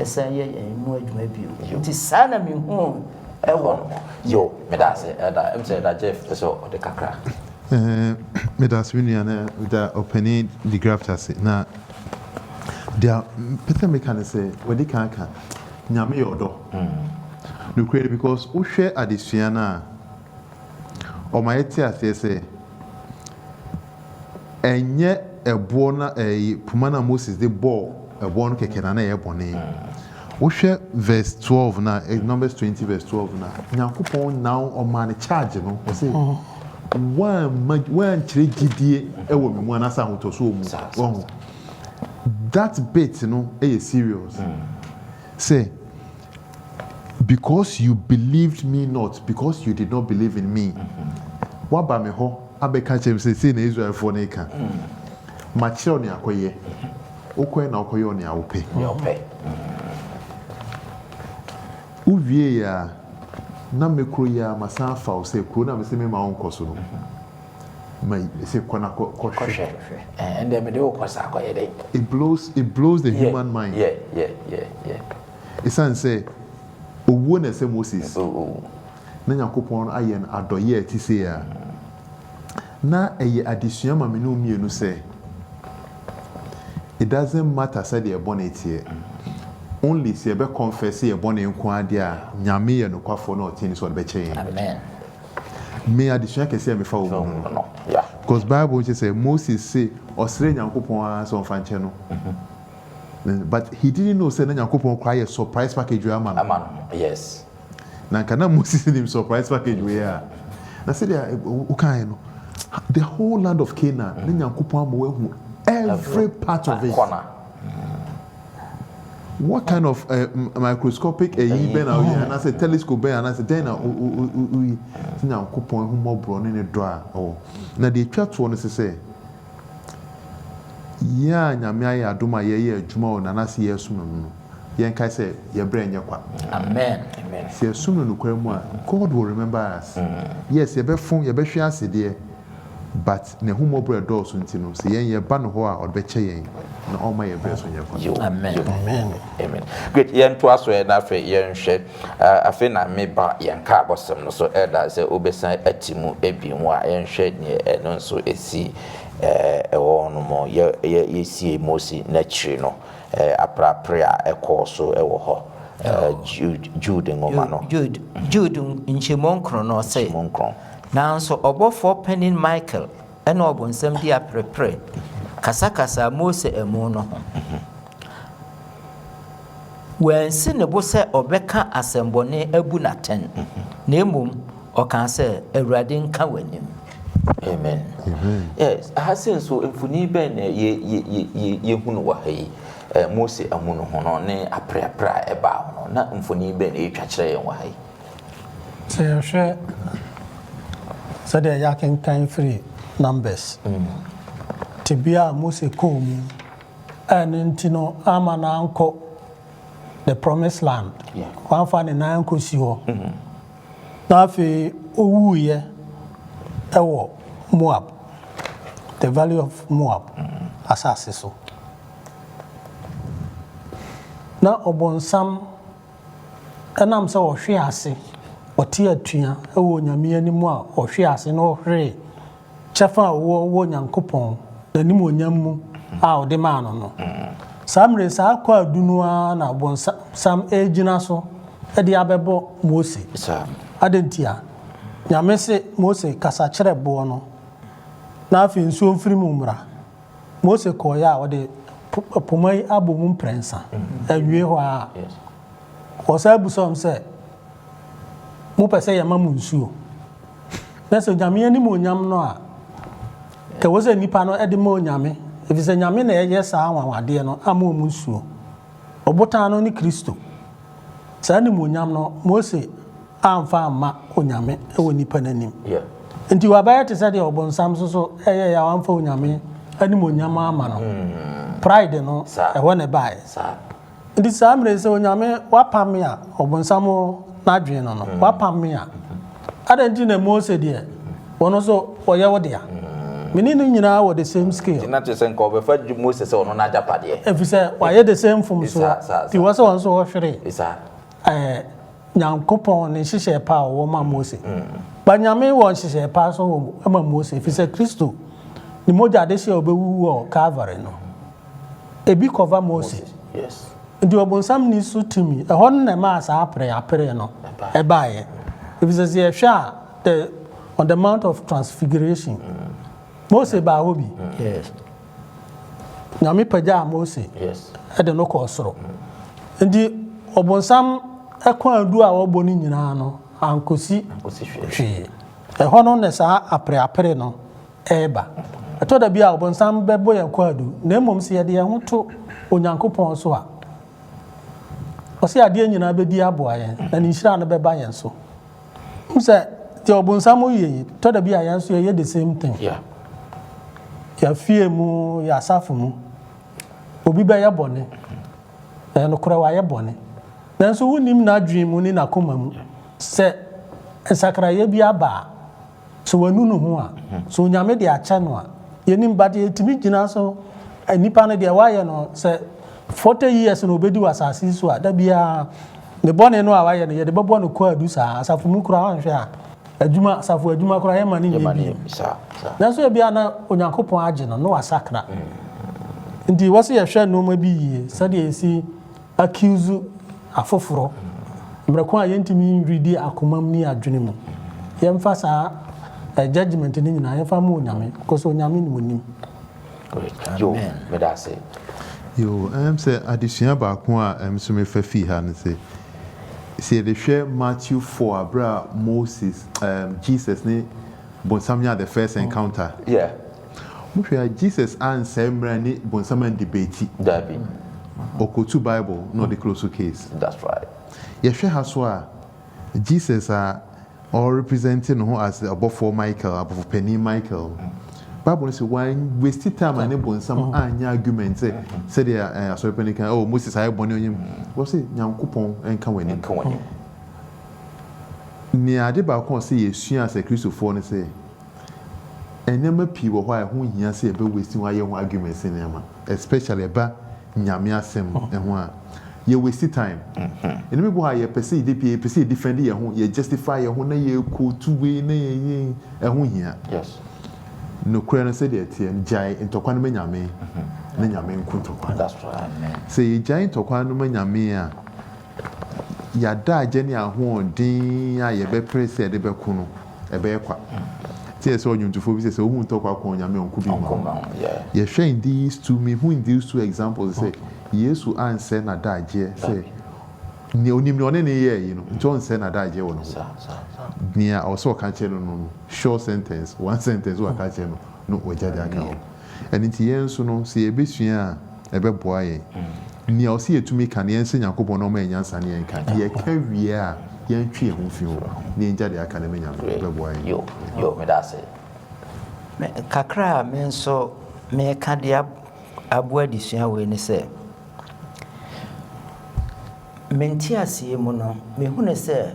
san yɛ yɛn mu adwuma bio. Nti saa na mehuu wɔ no. Yo, meda ase Elder. Ɛm sɛ Elder Jeff pɛ sɛ ɔde kakra. Eh, meda ase me nua na meda ɔpanin DeGraft ase. Na deɛ mpɛ sɛ meka ne sɛ, wadi kan aka, Nyame yɛ ɔdɔ. Nokorɛ ni because wohwɛ adesua no a, ɔma yɛte aseɛ sɛ ɛnyɛ ɛboɔ no ɛyi poma no a Moses de bɔɔ ɛboɔ no kɛkɛ na na ɛyɛ bɔne. Wohwɛ verse 12 no a, Numbers 20 verse 12 no a, Nyankopɔn now ɔmaa no charge no, ɔse woamma woankyerɛ gyidie wɔ me mu anaasɛ ahotɔsoɔ mu. Wahu? That bit no yɛ serious. Sɛ because you believed me not, because you did not believe in me. Woaba me hɔ abɛka kyerɛ me sɛ sei na Israelfoɔ no reka. Makyerɛ wo nea kɔyɛ. Wokɔɛ na wokɔyɛɛ nea wopɛ. Nea ɔpɛ. Wowieeɛ a, na me kuro yi ara masan afa wo sɛ kuro no a mese memma wonkɔ so no, ma mese kɔ na kɔ kɔhwɛ. Kɔhwɛ. Ɛɛ, ɛndeɛ mede wo kɔ saa kɔyɛ dɛn? It blows, it blows the human mind. Yeah, yeah, yeah, yeah. Esiane sɛ owuo na ɛsɛ Moses, Owu. na Nyankopɔn ayɛ no adɔeɛ a ɛte sei a, na ɛyɛ adesua ma me ne wo mmienu sɛ, it doesn't matter sɛdeɛ yɛ bɔne teɛ, only sɛ yɛbɛ confess yɛ bɔne nko ara deɛ a, Nyame yɛ nokwafoɔ na ɔtene sɛ ɔde bɛkyɛ yɛn. Amen. Me adesua kɛseɛ a mefa wɔ mu no no, because Bible kyerɛ sɛ Moses se ɔsrɛɛ Nyankopɔn ara sɛ ɔmfa nkyɛ no. But he didn't know sɛ na Nyankopɔn koraa ayɛ surprise package wei ama no. Ama no, yes. Na nka na Moses nim surprise package wei a, na sɛdeɛ wokaeɛ no, the whole land of Canaan, na Nyankopɔn ama wahu every part of it. Corner. What kind of uh, microscopic ɛyi bɛn na woyɛ anaasɛ telescope bɛn anaasɛ dɛn na woyi sɛ Nyankopɔn ahummɔborɔ ne ne dɔ a ɔwɔ. Na deɛ ɛtwa toɔ no sɛ sɛ. Yɛn a Nyame ayɛ adom a yɛyɛ adwuma wɔ N'anase yɛresom no no, yɛnkae sɛ yɛn brɛ nyɛ kwa. Amen. Sɛ yɛsom no nokware mu a, God will remember us. Yes, yɛbɛfom, yɛbɛhwe ase deɛ, but N'ahummɔborɔ a ɛdɔɔso nti no, sɛ yɛn yɛba Ne hɔ a, Ɔde bɛkyɛ yɛn, na Ɔmma yɛn brɛ so nyɛ kwa. Yo, Amen. yo. Amen. Great. Yɛntoa so ɛ na afei yɛnhwɛ. Afei na meba yɛn nkaabɔsɛm no so. Ɛda sɛ wobɛsan ati mu bio a, yɛnhwɛ neɛ ɛno nso ɛsi ɛwɔ hɔ nom. Yɛ, yɛ, yɛsiee Mose n'akyiri no, aperapere a ɛkɔɔ so wɔ hɔ. Jude, Jude nwoma no. Jude, Jude nkyɛmu nkron no ɔse, Nkyɛmu nkron. Nanso ɔbɔfoɔ panin Michael ne ɔbonsam dii aperepere kasakasaa Mose amu no ho. Wansi ne bo sɛ ɔbɛka asɛmmɔne abu no atɛn, na mmom ɔkaa sɛ, Awurade nka w'anim. Amen. Yes, aha sei nso mfoni bɛn na yɛ yɛ yɛ yɛ yɛhunu wɔ ha yi? Eh, Mose amu no ho no ne apreapre a ɛbaa ho no, na mfoni bɛn na ɛretwa kyerɛ yɛn wɔ ha yi? Sɛ yɛhwɛ sɛdeɛ yɛakenkan firi Numbers, tebea a Mose kɔɔ mu a ɛno nti no amma no ankɔ the promised land, wamfa ne nan ankɔsi hɔ, na afei ɔwuiɛ wɔ Moab, the valley of Moab asase so. Na ɔbonsam Ɛnam sɛ ɔhwee ase, ɔte atua wɔ Onyame anim a ɔhwee ase na ɔhweree kyɛfa a ɔwɔ wɔ Nyankopɔn n'animuonyam mu a ɔde maa no no. Saa mmerɛ yi, saa kwaadu no ara na ɔbonsam regyina so de abɛbɔ Mose. Adɛn ntia? Nyame se Mose kasa kyerɛ boɔ no, na afei nsuo mfiri mu mmra. Mose kɔeɛ a, ɔde poma yi abɔ mu mprɛnsa. Awie hɔ ara, ɔsan bisa wɔn sɛ, Mopɛ sɛ yɛma mo nsuo? Na sɛ Onyame animuonyam no a, ka ɛwɔ sɛ nnipa no de ma Onyame, ɛfiri sɛ Nyame na ɛyɛ saa anwanwadeɛ no ama wɔn nsuo. Ɔbotan no ne Kristo. Saa animuonyam no, Mose amfa amma Onyame wɔ nnipa no anim. Nti wabɛyɛ te sɛ deɛ ɔbonsam nso so yɛeɛ a wamfa Onyame animuonyam amma no. Pride no, ɛhɔ na ɛbaeɛ. Nti saa mmerɛ yi sɛ Onyame wapam me a, ɔbonsam n'adwene no no, wapam me a, adɛn nti na Mose deɛ, ɔno nso ɔyɛ wo dea? Me ne no nyinaa wɔ the same scale. Nti na kyerɛ sɛ nka ɔbɛfa Mose sɛ ɔno n'agyapadeɛ. Ɛfiri sɛ wayɛ the same mfomsoɔ, nti wɔ sɛ ɔno nso ɔhwere ɛɛ Nyankopɔn ne nhyehyɛɛ pa a ɔwɔ ma Mose. But Nyame wɔ nhyehyɛɛ pa nso wɔ ma Mose, efisɛ Kristo ne mogya adehye a ɔbɛwu wɔ Calvary no, ebi kɔva Mose. Nti ɔbonsam nni so tumi. Ɛhɔ no na ɛmaa saa apereapereɛ no ɛbaeɛ. Efisɛ sɛ yɛhwɛ a, the, on the Mount of Transfiguration, Mose baa hɔ bi. Nyame pagyaa Mose de no kɔɔ soro. Nti ɔbonsam kwaadu a ɔbɔ no nyinaa no ankosi hwee. Ɛhɔ no na saa apereapere no reba. Ɛtɔ da bi a ɔbonsam bɛbɔ yɛn kwaadu, na mmom sɛ yɛde yɛn ho to Onyankopɔn so a, ɔse adeɛ nyinaa bɛdi aboa yɛn, na ne nhyira no bɛba yɛn so. Wohu sɛ deɛ ɔbonsam yɛ yi, tɔ da bi a yɛn nso yɛyɛ the same thing. Yɛn fie mu, yɛn asafo mu, obi bɛyɛ bɔne. Ɛyɛ nokorɛ wayɛ bɔne. Nanso wonnim n'adwene mu ne n'akoma mu sɛ nsakraeɛ bi aba a, Sɛ wanu ne ho a, sɛ Onyame de akyɛ no a, yɛnim but yɛtumi gyina so, nipa no deɛ wayɛ no sɛ 40 years na ɔbɛdi wɔ asase yi so a, da biara ne bɔne no a wayɛ no yɛde bɛbɔ no kwaadu saa, asafo mu koraa wanhwɛ a, adwuma, asafo adwuma koraa yɛma no nyɛ bio. Nanso ebia na Onyankopɔn agye no na wasakra. Nti wɔ sɛ yɛhwɛ nneɛma bi yie sɛdeɛ yɛsi accuse afoforɔ mmerɛ ko a yɛntumi nredi akomam ne adwene mu. Yɛmfa saa judgement no nyinaa yɛmfa ma Onyame because Onyame na onim. Yo, meda ase. Yo, ɛm sɛ adesua baako a ɛm nso mefa fii ha ne sɛ, sɛ yɛde hwɛ Matthew 4 a berɛ a Moses, ɛɛm, Jesus ne bonsam nyaa the first encounter. Yeah. Mohwɛ a Jesus ansɛe mmerɛ ne bonsam andebeti. Dabi. Ɔkɔtu Bible na ɔde close case. That's right. Yɛhwɛ ha so a, Jesus a ɔrepresente ne ho as ɔbɔfoɔ Michael, abɔfopanin Michael no, Bible no se wan waste time ane bonsam anyɛ argument sɛ sɛdeɛ eh, asɔre panin kan, oh Moses ayɛ bɔne ɔnyɛ mu. Wɔse Nyankopɔn nka w'anim. Nea ade baako a ɔsɛ yɛsua sɛ Kristofoɔ ne sɛ, nneɛma pii wɔ hɔ a ɛho nhia sɛ yɛbɛ waste ho ayɛ ho arguments ne nneɛma, especially ɛba Nyame asɛm ho a, yɛ waste time. Nneɛma bi wɔ hɔ a yɛpɛ sɛ yɛde pie, yɛpɛ sɛ yɛ defend yɛn ho, yɛ justify yɛn ho na yɛ quote wei na yɛ yɛ ɛho nhia. Nokorɛ no sɛdeɛ ɛteɛ no, gyae ntɔkwa no ma Nyame na Nyame nko ntɔkwa no. Sɛ yɛgyae ntɔkwa no ma Nyame a, Yɛn adagye ne ahoɔden a yɛbɛpere sɛ yɛde bɛko no, ɛbɛyɛ kwa. Nti yɛ sɛ ɔnwomtofoɔ bi sɛ, sɛ wohu ntɔkwa ko a, Onyame ɔnko bi mma wo. Yɛhwɛ in these two, mehu in these two examples sɛ, Yesu ansɛe n'adagyeɛ sɛ, nea onim nea ɔne no yɛɛ yi no, nti ɔnsɛe n'adagyeɛ wɔ ne ho. Nea ɔwɔ sɛ ɔka kyerɛ no no no, short sentence, one sentence waka akyerɛ no, no wagya de aka hɔ. Ɛno nti yɛn nso no, sɛ yɛbɛsua a, ɛbɛboa yɛn. Nea ɔsɛ yɛtumi ka no, yɛnsrɛ Nyankopɔn na ɔmma yɛn nyansa na yɛnka. Yɛka wie a, yɛntwe yɛn ho mfi ho na yɛngya deɛ aka no ma Nyame. Ɛbɛboa yɛn. Yo, yo, meda ase. Me, kakra a me nso meka de aboa adesua wei ne sɛ, me nteaseɛ mu no, mehunu sɛ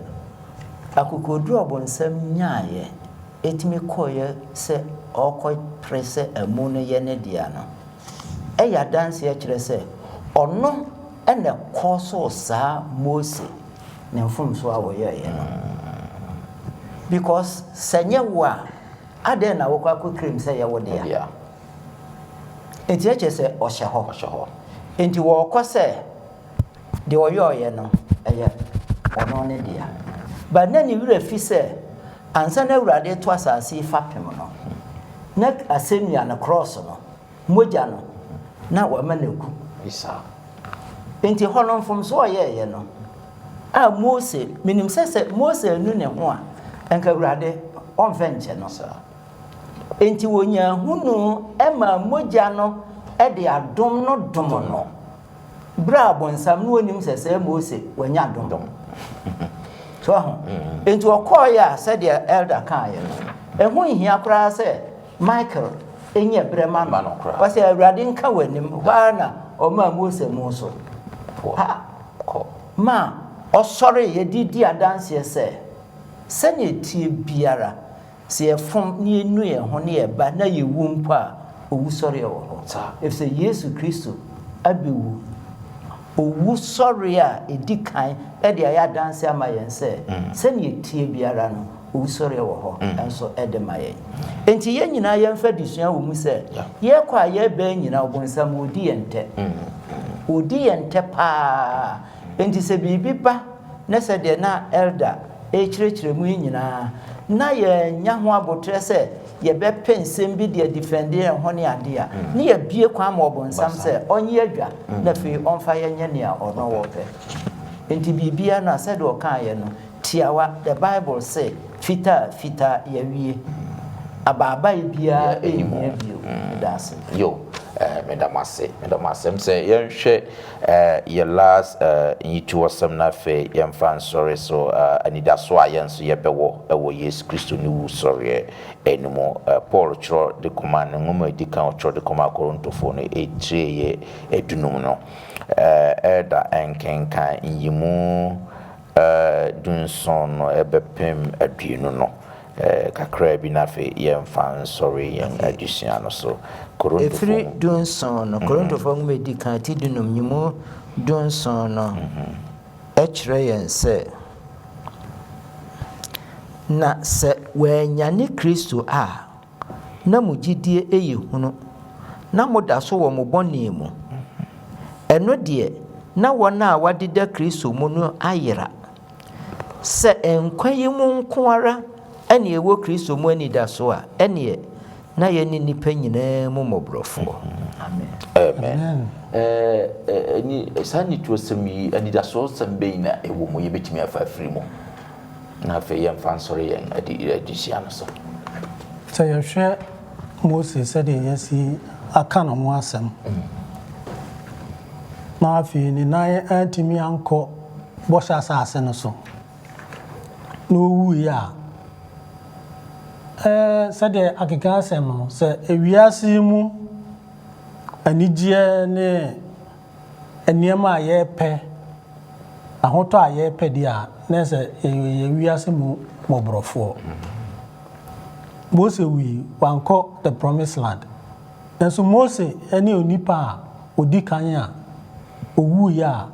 akokoɔduro a ɔbonsam nyaeɛ tumi kɔeɛ sɛ ɔrekɔpere sɛ amu no yɛ ne dea no, yɛ adanseɛ kyerɛ sɛ ɔno na ɛkɔɔsoo saa Mose ne mfomsoɔ a ɔyɛeɛ no. Because sɛ nyɛ wo a, adɛn na wokɔ akɔ claim sɛ ɛyɛ wo dea? Nti ɛkyerɛ sɛ ɔhyɛ hɔ. Nti wɔrekɔ sɛ Deɛ ɔyɔeɛ no, ɛyɛ ɔno ne dea. But na ne werɛ fi sɛ, ansa na Awurade reto asase yi fapem no, na asɛnnua no, krɔɔso no, mogya no, na wama no agu. Enti hɔ no, mfomsoɔ a ɔyɛeɛ no, a Mose, menim sɛ sɛ Mose annu ne ho a, anka Awurade ɔmfa nkyɛ no. Enti wɔnyaa hunu maa mogya no de adom no dom no. Bere a Ɔbonsam no onim sɛ sɛɛ Mose wanya dom. So ahu? Enti ɔkɔɔeɛ a sɛdeɛ elder kaeɛ no, ɛho nhia koraa sɛ Michael nya berɛ ma no. Ɔsɛ Awurade nka w'anim. Hɔ ara na ɔmaa Mose mu so. Pa ma ɔsɔreeɛ de di adanseɛ sɛ sɛnea ɛteɛ biara Sɛ yɛfom na yɛnu yɛn ho na yɛba na yɛwu mpo a, owusɔreɛ wɔ hɔ. Ɛfiri sɛ Yesu Kristo abɛwu owusɔreɛ a ɛdi kan de ayɛ adanseɛ ama yɛn sɛ, sɛdeɛ ɛteɛ biara no, owusɔreɛ wɔ hɔ nso de ma yɛn. Enti yɛn nyinaa yɛmfa adesua wɔ mu sɛ, yɛrekɔ a yɛreba yi nyinaa, ɔbonsam ɔredi yɛn ntɛ. Ɔredi yɛn ntɛ paa. Enti sɛ biribi ba na sɛdeɛ na Elder rekyerɛkyerɛ mu yi nyinaa, na yɛannya ho aboterɛ sɛ yɛbɛpɛ nsɛm bi de adifɛnde yɛn ho ne adeɛ a, na yɛabue kwan ma ɔbonsam sɛ ɔnyɛ adwa na afei ɔmfa yɛn nyɛ nea ɔno ɔpɛ. Enti biribiara no a, sɛdeɛ ɔkaeɛ no, tiawa, the Bible se, fitaa, fitaa, yɛawie. Abaabae biara nhia bio. Meda ase. Yo, eh, meda mo ase, meda mo ase. Sɛ yɛnhwɛ eh, yɛ last eh, nyituwɔsɛm na afei yɛmfa nsɔre so eh, anidaso a yɛn nso yɛbɛwɔ wɔ Yesu Kristo ne wusɔreɛ no mu. Eh, Paul twerɛ de kɔma ne nwoma a ɛdi kan ɔtwerɛ de kɔma Korintofoɔ no etire yɛ dunum no, eh, ɛda nkenkan nyimu eh, dunson no ɛbɛpem aduonu no. Kakraa bi na afei yɛmfa nsɔre yɛn adesua no so. Korintofo. Ɛfiri dunson no, Korintofoɔ nwoma a ɛdi kan ti dunum nyimu dunson no kyerɛ yɛn sɛ, Na sɛ wɔannyane Kristo a, na mo gyidie yɛ hunu, na moda so wɔ mo bɔne mu. Ɛno deɛ, na wɔn a wɔadeda Kristo mu no ayera. Sɛ nkwa yi mu nko ara na yɛwɔ Kristo mu anidaso a, ɛnneɛ na yɛne nnipa nyinaa mu mmɔborɔfoɔ. Amen. Amen. Ɛɛ, saa anitusɛm yi, anidasoɔsɛm bɛn na ɛwɔ mu yɛbɛtumi afa afiri mu? Na afei yɛmfa nsɔre yɛn adesua no so. Sɛ yɛhwɛ Mose sɛdeɛ yɛasi aka ne ho asɛm, na afei ne nan antumi ankɔ Bɔhyɛ Asase no so, na ɔwuiɛ a, Ɛɛ, sɛdeɛ akeka asɛm no, sɛ ewiase yi mu anigyeɛ ne nneɛma a yɛrepɛ, ahotɔ a yɛrepɛ deɛ a, na ɛsɛ yɛyɛ wiase mu mmɔborɔfoɔ. Mose wui, wankɔ the promised land. Nanso Mose ne onipa a ɔdi kan a ɔwuiɛ a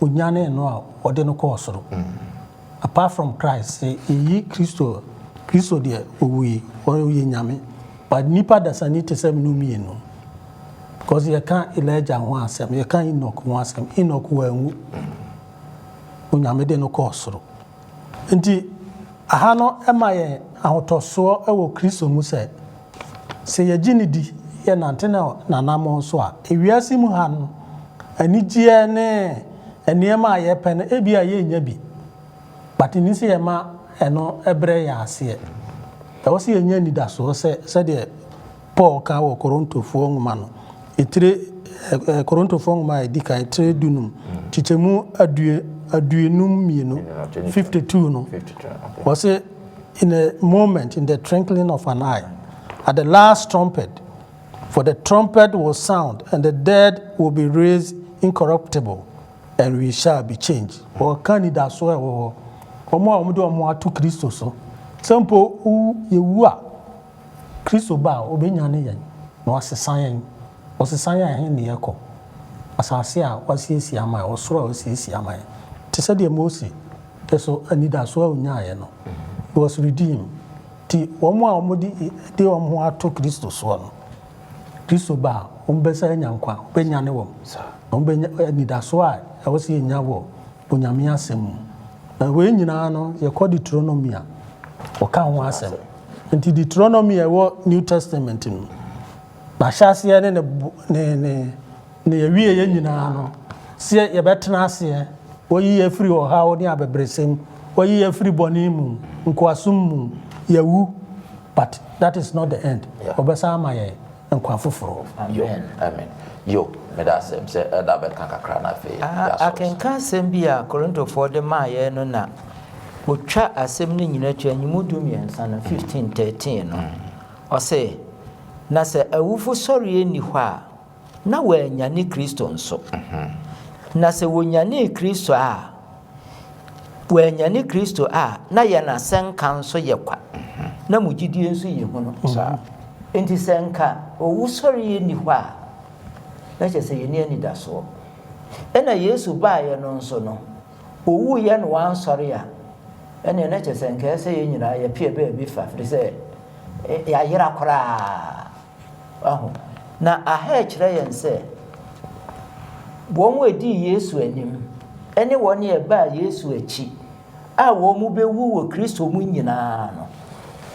ɔnyanee no a ɔde no kɔɔ soro. Apart from Christ, sɛ yɛyi Kristo a, Kristo deɛ ɔwui, ɔyɛ Nyame. But nipa dasani te sɛ me ne wo mmienu. Because yɛka Elijah ho asɛm, yɛka Enoch ho asɛm, Enoch wanwu. Onyame de no kɔɔ soro. Nti aha no ma yɛn ahotɔsoɔ wɔ Kristo mu sɛ, sɛ yɛgye no di, yɛnante n'anammɔn so a, ewiase mu ha no, anigyeɛ ne nneɛma a yɛpɛ no, ebia yɛnnya bi. But nni sɛ yɛma ɛno brɛ yɛn aseɛ. Ɛwɔ sɛ yɛnya anidasoɔ sɛ, sɛdeɛ Paul ka wɔ Korintofoɔ nwoma no, etire, Korintofoɔ nwoma a ɛdi kan, etire dunum, kyekyɛmu adue, aduonum mmienu, 52 no, wɔse, In a moment, in the twinkling of an eye, at the last trumpet, for the trumpet will sound, and the dead will be raised incorruptible, and we shall be changed. Wɔka anidasoɔ a ɛwɔ hɔ, wɔn a wɔde wɔn ato Kristo so, sɛ mpo yɛwu a, Kristo ba a, obenyane yɛn na wasesa yɛn. Ɔsesa yɛn a, ɛhe na yɛkɔ? Asase a wasiesie ama yɛn, ɔsoro a wasiesie ama yɛn. Te sɛ deɛ Mose nso anidasoɔ a ɔnyaeɛ no, he was redeemed. Nti wɔn a wɔde de wɔn ho ato Kristo soɔ no, Kristo ba a, wɔbɛsan anya nkwa, wɔbɛnyane wɔn. Na wɔbɛnya anidasoɔ a ɛwɔ sɛ yɛnya wɔ Onyame asɛm mu. Na wei nyinaa no, yɛkɔ Deuteronomy a, wɔka ho asɛm. Nti Deuteronomy a ɛwɔ New Testament mu, n'ahyɛaseɛ ne ne ne ne ne awieeɛ nyinaa no, sɛ yɛbɛtena aseɛ, wɔyi yɛ afiri ɔhaw ne abɛbrɛsɛ mu, wɔyi yɛ afiri bɔne mu, nkoasom mu, yɛawu, but that is not the end. Wɔbɛsan ama yɛn nkwa foforɔ. Yo, amen. Yo, meda ase sɛ ɛda bɛka kakra na afei yɛasɔre so. Akenka asɛm bi a Korintofoɔ de maa yɛn no na wɔtwa asɛm no nyina tua, nyimu dumiɛnsa no, 15, 13 no. Ɔse, Na sɛ awufo sɔreɛ nni hɔ a, na wɔannyane Kristo nso. Na sɛ wɔnyanee Kristo a, wɔannyane Kristo a, na yɛn asɛnka nso yɛ kwa, na mo gyidie nso yɛ hunu. Enti sɛ nka owusɔreɛ nni hɔ a, na kyerɛ sɛ yɛnni anidasoɔ. Ɛna Yesu baeɛ no nso no, ɔwuiɛ na wansɔre a, ɛnneɛ na kyerɛ sɛ nka ɛsɛ sɛ yɛn nyinaa yɛpia baabi fa, firi sɛ yɛayera koraa. Wahu? Na aha ɛkyerɛ yɛn sɛ wɔn a ɛdii Yesu anim ne wɔn a ɛbaa Yesu akyi a wɔbɛwu wɔ Kristo mu nyinaa no,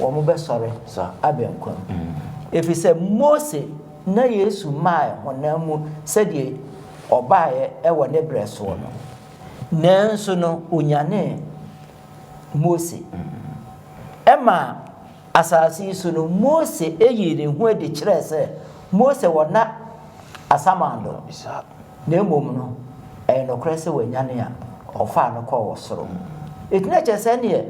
wɔbɛsɔre aba nkwa mu. Ɛfiri sɛ Mose na Yesu mae honam mu sɛdeɛ ɔbaeɛ wɔ ne berɛ soɔ no, nanso no ɔnyanee Mose. Ɛma Asase yi so no, Mose yii ne ho adi kyerɛɛ sɛ Mose wɔ nna asamando, na mmom no, ɛyɛ nokorɛ sɛ wanyane a ɔfaa no kɔɔ ɔsoro. Enti na kyerɛ sɛ neɛ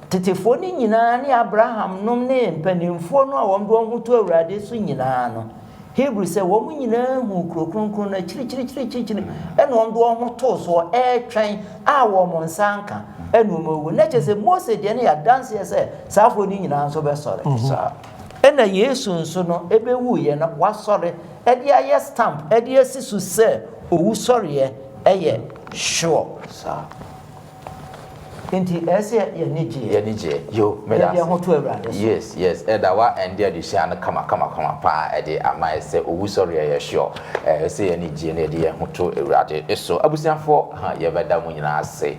tetefoɔ no nyinaa ne Abraham nom ne mpanimfoɔ no a wɔn de wɔn ho to Awurade so nyinaa no, Hebri sɛ wɔn nyinaa huu kuro kronkron no akyirikyirikyirikyiri ɛna wɔn de wɔn ho too soɔ ɛretwɛn a wɔn nsa anka ɛna wɔn awu. Na kyerɛ sɛ Mose deɛ no yɛ adanseɛ sɛ saa afoɔ no nyinaa nso bɛsɔre. Mhm. Saa. Ɛna Yesu nso no ɛbɛwuiɛ no wasɔre ɛde ayɛ stamp ɛde asi so sɛ owusɔreɛ ɛyɛ sure. Saa. Nti ɛyɛ sɛ yɛn ani gyeɛ. Yɛn ani gyeɛ. Yo, meda ase. Yɛde yɛn ho to Awurade so. Yes, yes. Ɛda wa ɛnde adesua no kama kama kama paa ɛde ama yɛ sɛ owusɔreɛ yɛ sure. Ɛyɛ sɛ yɛn ani gyeɛ na yɛde yɛn ho to Awurade so. Abusuafoɔ, ha yɛbɛda mo nyinaa ase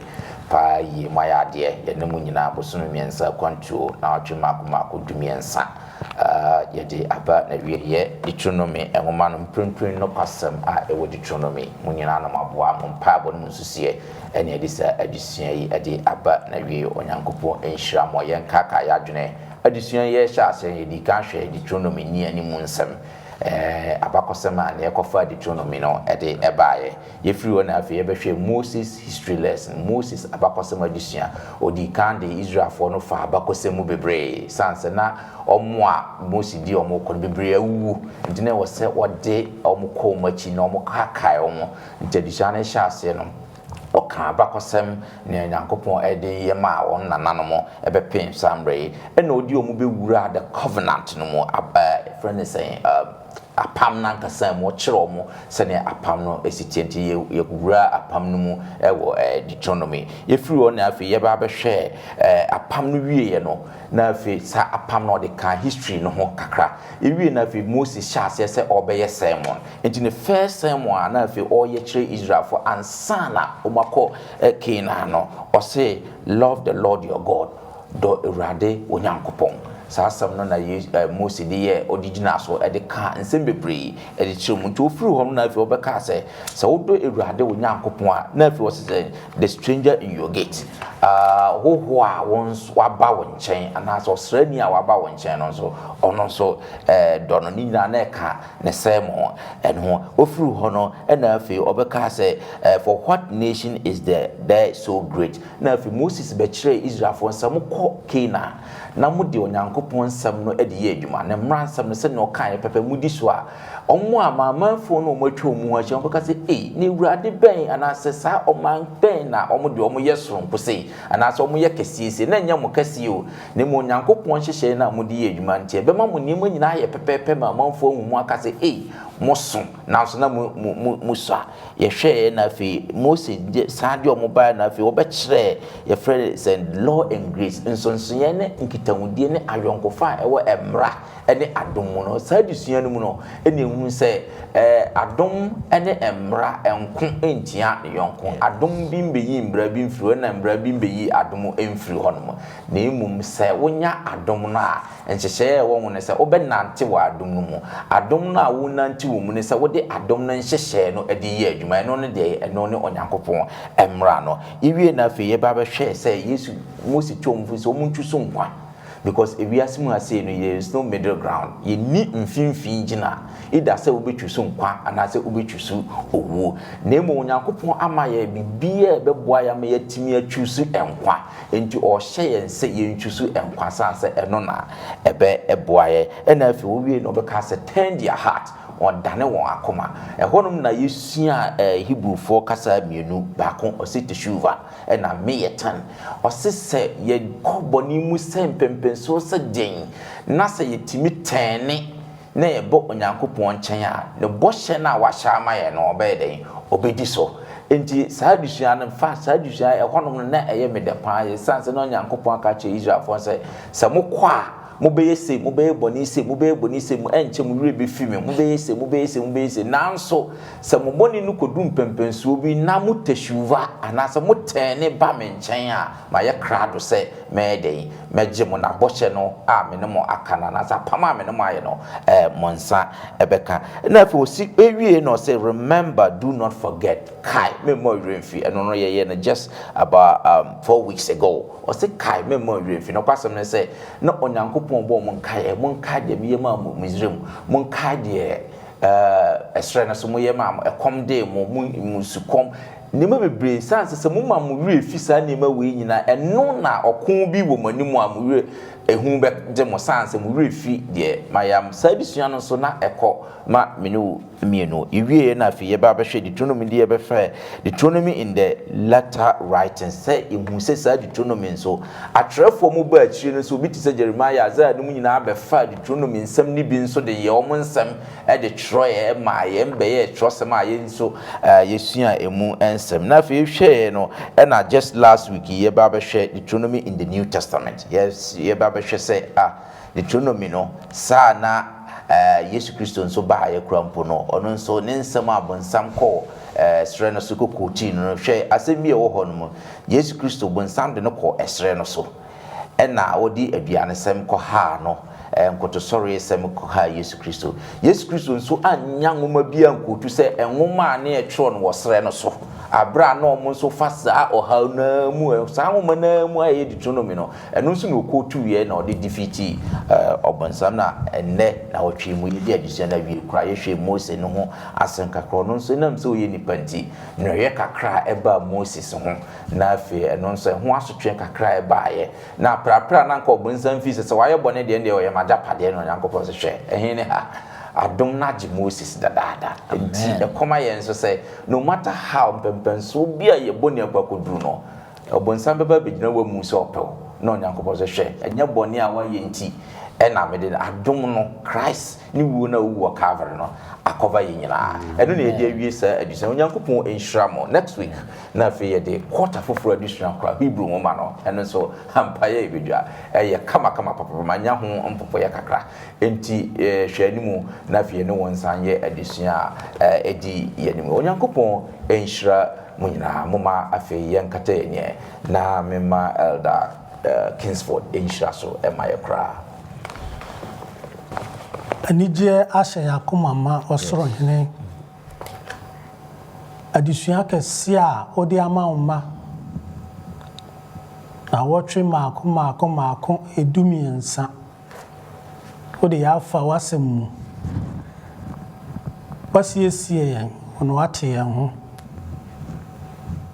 paa yie. Moayɛ adeɛ. Yɛne mo nyinaa bosome mmiɛnsa akwantuo, naawɔtwe mmaako mmaako dumiɛnsa. Yɛde aba n'awieeɛ. Deuteronomy nwoma no mprempren nokwasɛm a ɛwɔ Deuteronomy mu nyinaa na moaboa mo mpaebɔ ne mo nsusuiɛ ɛne yɛde saa adesua yi de aba n'awieeɛ. Onyankopɔn nhyira mo. Yɛnkaakae yɛn adwene. Adesua yi yɛrehyɛ aseɛ no, yɛdii kan hwɛɛ Deuteronomy nnianimu nsɛm. Abakɔsɛm a nea ɛkɔfaa Deuteronomy no de baeɛ. Yɛfiri hɔ na afei yɛbɛhwɛ Moses history lesson, Moses abakɔsɛm adesua. Ɔdii kan de Israelfoɔ no faa abakɔsɛm mu bebree. Sane sɛ na wɔn a Mose di wɔn kɔ no bebree awuwu nti, na ɛwɔ sɛ ɔde wɔn kɔ wɔn akyi na wɔkaakae wɔn. Nti adesua no hyɛ aseɛ no, ɔkaa abakɔsɛm nea Nyankopɔn de yɛ maa wɔn nananom bɛpem saa mmerɛ yi. Ɛna ɔde wɔn bɛwuraa the covenant no mu, yɛfrɛ no sɛn, apam no ankasa mu, ɔkyerɛ wɔn sɛnea apam no si teɛ. Nti yɛwuraa apam no mu wɔ Deuteronomy. Yɛfiri hɔ na afei yɛba abɛhwɛ apam no wieɛ no, na afei saa apam no ɔde kaa history no ho kakra. Ewie na afei Moses hyɛ aseɛ sɛ ɔrebɛyɛ sermon. Nti ne first sermon a na afei ɔreyɛ kyerɛ Israelfoɔ ansa na wɔakɔ Canaan no, ɔse, "Love the Lord your God," dɔ Awurade Onyankopɔn. Saa asɛm no na Mose de yɛ ɔde gyina so de ka nsɛm bebree de kyerɛ mu. Nti ofiri hɔ no na afei ɔbɛka sɛ wodɔ Awurade Onyankopɔn a, na afei ɔsɛ sɛ the stranger in your gate, hoho a wɔn waba wo nkyɛn anaasɛ ɔsrani a waba wo nkyɛn no nso, ɔno nso dɔ no. Ne nyinaa na ɛka ne sɛm ɛno ho. Ofiri hɔ no ɛna afei ɔbɛka sɛ, "For what nation is there so great?" Na afei Moses bɛkyerɛ Israelfoɔ sɛ mokɔ Canaan na mode Onyankopɔn nsɛm no de yɛ adwuma, ne mmara nsɛm no sɛnea ɔkaeɛ pɛpɛ mudi so a, ɔmo a maamanfoɔ no ɔmo atwa ɔmo ho ahyia, ɔmo bɛka sɛ, "Ei, ne Awurade bɛn anaasɛ saa ɔman bɛn na ɔmo de ɔmo yɛ soronko sei anaasɛ ɔmo yɛ kɛseɛ sei?" Na ɛnyɛ mo kɛseɛ o, na mmom Onyankopɔn nhyehyɛeɛ no a mode yɛ adwuma nti ɛbɛma mo nneɛma nyinaa yɛ pɛpɛɛpɛ ma amanfoɔ ahu mu aka sɛ, "Ei, mo so," nanso na mo mo mo mo so a yɛhwɛɛ. Na afei Mose de saa deɛ ɔmo baeɛ na afei wɔbɛkyerɛ yɛfrɛ sɛ law and grace, nsonsonoeɛ ne nkitahodie ne ayɔnkofa a ɛwɔ mmara ne adom mu no. Saa adesua no mu no, ɛna ehu sɛ adom ne mmara nko ntia ne yɔnko. Adom bi mbɛyi mmara bi mfiri hɔ na mmara bi mbɛyi adom mfiri hɔ nom, na emom sɛ wonya adom no a, nhyehyɛeɛ a ɛwɔ ho no sɛ wobɛnante wɔ adom no mu. Adom no a wonante wɔ mu no, sɛ wode adom no nhyehyɛeɛ no de yɛ adwuma, ɛno no deɛ ɛno ne Onyankopɔn mmara no. Yɛwie na afei yɛba bɛhwɛ sɛ Yesu Mose tu wɔn fo sɛ wɔn ntwi so nkwa, because ewiase mu ase no, there is no middle ground, yɛni mfimfini gyina, either sɛ wobɛtwi so nkwa anaasɛ wobɛtwi so owuo. Na mmom Onyankopɔn ama yɛ biribiara a ɛbɛboa yɛ ama yɛatumi atwi so nkwa, nti ɔhyɛ yɛn sɛ yɛntwi so nkwa san sɛ ɛno na ɛbɛ ɛboa yɛ. Ɛna afei wɔwie na ɔbɛka sɛ turn their heart, ɔdane wɔn akoma. Ɛhɔnom na yɛsua Hebrewfoɔ kasa mmienu baako, ɔsɛ teshuva ɛna meyɛ tan. Ɔse sɛ yɛkɔ bɔne mu sɛ mpɛmpɛnsoɔ sɛ den na sɛ yɛtumi tɛne na yɛbɔ Onyankopɔn nkyɛn a, ne bɔhyɛ no a wahyɛ ama yɛn no, ɔbɛyɛ dɛn? Ɔbɛdi so. Nti saa adesua no fa saa adesua ɛhɔnom no na ɛyɛ me dɛ paa, yɛsiane sɛ na Onyankopɔn aka kyerɛ Israelfoɔ sɛ mokɔ a, mobɛyɛ se, mobɛyɛ bɔne se, mobɛyɛ bɔne se, mo ɛnkyɛ mo werɛ bɛfi me, mobɛyɛ se, mobɛyɛ se, mobɛyɛ se, nanso sɛ mo bɔne no kɔdu mpɛmpɛnsuo bi na mo teshuva anaasɛ mo tɛne ba me nkyɛn a, mayɛ krado sɛ mɛyɛ dɛn? Mɛgye mo, na bɔhyɛ no a me ne mo aka no anaasɛ apam a me ne mo ayɛ no, mo nsa ɛbɛka. Na afei osi ewie na ɔsɛ, "Remember, do not forget," kae, memmɔ werɛ mfi. Ɛno no yɛyɛ no just about 4 weeks ago. Ɔsɛ kae, memmɔ werɛ mfi. Na ɔkɔ asɛm no sɛ na Onyankopɔn bɔ mo nkaeɛ, monkae deɛ meyɛ maa mo Misraim, monkae deɛ ɛserɛ no so moyɛ maa mo, ɛkɔm dee mo, mo sukɔm, nneɛma bebree. San sɛ moma mo werɛ fi saa nneɛma wei nyinaa, ɛno na ɔko bi wɔ mo anim a mo werɛ ehu bɛgye mo, san sɛ mo werɛ fi deɛ mayam. Saa adesua no nso na ɛkɔ ma me ne wo mmienu. Yɛwie na afei yɛba abɛhwɛ Deuteronomy de yɛbɛfrɛ Deuteronomy in the latter writings, sɛ ehu sɛ saa Deuteronomy nso atwerɛfoɔ mu ba akyire no nso, obi te sɛ Jeremiah, Isaiah no mu nyinaa bɛfa Deuteronomy nsɛm no bi nso de yɛ wɔn nsɛm de twerɛeɛ ma yɛn bɛyɛ twerɛsɛm a yɛn nso yɛsua emu nsɛm. Na afei hwɛɛ no, ɛna just last week yɛba abɛhwɛ Deuteronomy in the New Testament. Yes, yɛba abɛhwɛ sɛ Deuteronomy no saa na Yesu Kristo nso baayɛ kura mpo no, ɔno nso ne nsɛm a bonsam kɔɔ ɛserɛ no so kɔkɔɔtii no, hwɛ asɛm bi a ɛwɔ hɔ no mu. Yesu Kristo, bonsam de no kɔ ɛserɛ no so ɛna wɔde aduanesɛm kɔhaa no, nkotosɔreɛsɛm kɔhaa Yesu Kristo. Yesu Kristo nso anya nwoma bi ankɔtu sɛ nwoma a ne yɛtwerɛ no wɔ serɛ no so. Aberɛ a na wɔn nso fa saa ɔhaw no ara mu, saa nwoma no ara mu a ɛyɛ Deuteronomy no, ɛno nso na ɔkootuiɛ na ɔde defeatii ɔbonsam. Na ɛnnɛ nawɔtwe yi mu yɛdi adesua no awie koraa, yɛhwɛ Mose no ho asɛm kakra. Ɔno nso ɛnam sɛ ɔyɛ nipa nti, mmerɛyɛ kakra a ɛbaa Moses ho, na afei ɛno nso ɛho asotweɛ kakra a ɛbaeɛ. Na aprapra a na anka ɔbonsam fii sɛ, sɛ wayɛ bɔne deɛ, ɛndeɛ ɔyɛ m'agyapadeɛ, na Onyankopɔn se, Hwɛ, ɛhe ne ha? Adom no agye Moses dadaada. Enti ɛkɔm ayɛ nso sɛ, no matter how, mpɛmpɛnsoɔ bi a yɛ bɔne akɔ akɔduru no, ɔbonsam bɛba abɛgyina w'amu sɛ ɔpɛ wo, na Onyankopɔn se, Hwɛ, ɛnyɛ bɔne a woayɛ nti na mede no, adom no, Christ ne wuo no a owu wɔ Calvary no, akɔva yɛn nyinaa. Ɛno na yɛde awie saa adesua no. Onyankopɔn nhyira mo. Next week, na afei yɛde quarter foforɔ adesua kora Hebrew nwoma no. Ɛno nso, ampa yɛ yɛbɛdwa. Ɛyɛ kamakama papapa. Manya ho mpopoeɛ kakra. Enti hwɛ animu na afei yɛne wo nsan nyɛ adesua a ɛdi yɛn anim. Onyankopɔn nhyira mo nyinaa. Momma afei yɛnkata yɛn ani na memma Elder Kingsford nhyira so mma yɛ koraa. Anigyeɛ ahyɛ yɛn akoma ma Ɔsoro Hene. Adesua kɛseɛ a wode ama wo mma Nnawɔtwe mmaako mmaako mmaako dumiɛnsa Wode yɛn afa w'asɛm mu. Woasiesie yɛn na woate yɛn ho.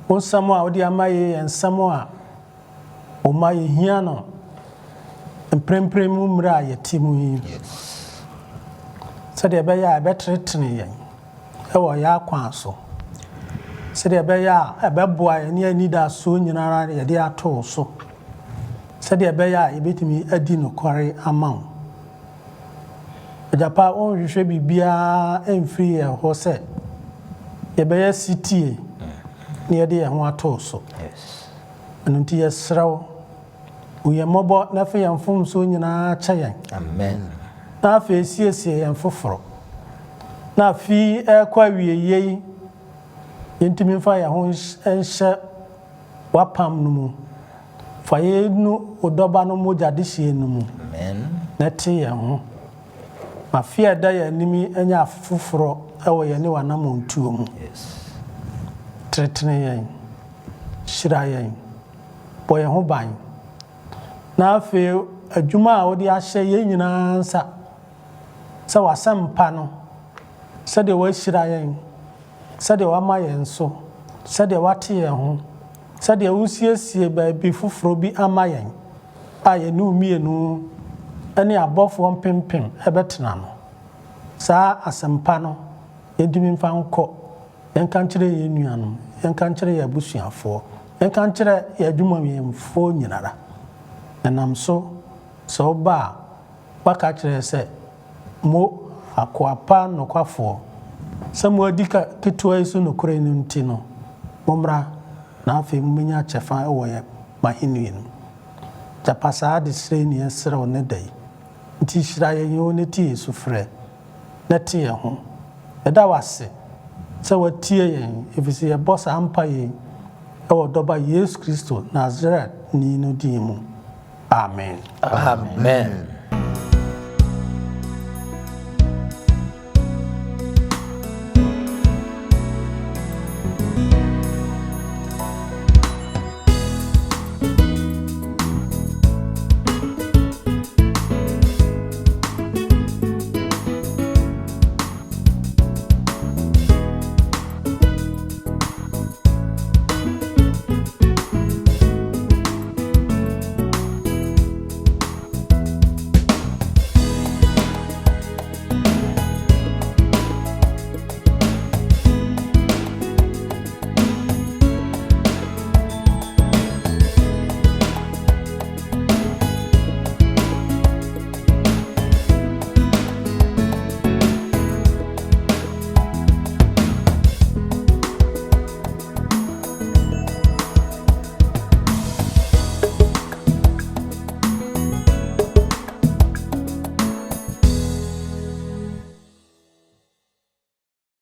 Wo nsɛm a wode ama yi yɛ nsɛm a wo mma yɛhia no mprempren mu mmerɛ a yɛte mu yi, sɛdeɛ ɛbɛyɛ a ɛbɛtenetene yɛn wɔ yɛn akwan so, sɛdeɛ ɛbɛyɛ a ɛbɛboa yɛn ne anidasoɔ nyina ara yɛde ato wo so, sɛdeɛ ɛbɛyɛ a yɛbɛtumi adi nokware ama wo. Agya pa, wonhwehwɛ biribiara mfiri yɛn hɔ sɛ yɛbɛyɛ setie na yɛde yɛn ho ato wo so. Ɛno nti yɛsrɛ wo, hu yɛn mmɔbɔ na fa yɛn mfomsoɔ nyinaa kyɛ yɛn. Amen. Na afei siesie yɛn foforɔ. Na afe yi ɛrekɔ awieeɛ yi, yɛntumi mfa yɛn ho nhyɛ w'apam no mu. Fa yɛn nu wo Dɔba no mogya dehyeɛ no mu, na te yɛn ho. Ma afe a ɛda yɛn anim yi nyɛ afe foforɔ wɔ yɛne w'anammɔntuo mu. Tenetene yɛn, hyira yɛn, bɔ yɛn ho ban, na afei adwuma a wode ahyɛ yɛn nyinaa nsa sɛ w'asɛmpa no, sɛdeɛ woahyira yɛn, sɛdeɛ woama yɛn so, sɛdeɛ woate yɛn ho, sɛdeɛ wosiesie baabi foforɔ bi ama yɛn a yɛne wo mmienu ne abɔfoɔ mpempem bɛtena no. Saa asɛmpa no, yɛntumi mfa nkɔ, yɛnka nkyerɛ yɛn nuanom, yɛnka nkyerɛ yɛn abusuafoɔ, yɛnka nkyerɛ yɛn adwumayɛfoɔ nyinara. Ɛnam so, sɛ woba a, woaka akyerɛ yɛn sɛ, Mo, akoa pa nokwafoɔ, sɛ moadi ka ketewa yi so nokorɛ no nti no, mommra, na afei mobɛnya kyɛfa wɔ yɛn m'ahennie no mu. Gyapa saa adesrɛ yi na yɛsrɛ wo nnɛ da yi. Nti hyira yɛn oo na tie yɛn sufrɛ, na te yɛn ho. Yɛda wo ase sɛ woatie yɛn, ɛfiri sɛ yɛbɔ saa mpaeɛ yi wɔ Dɔba Yesu Kristo Nasaretni no din mu. Amen. Amen.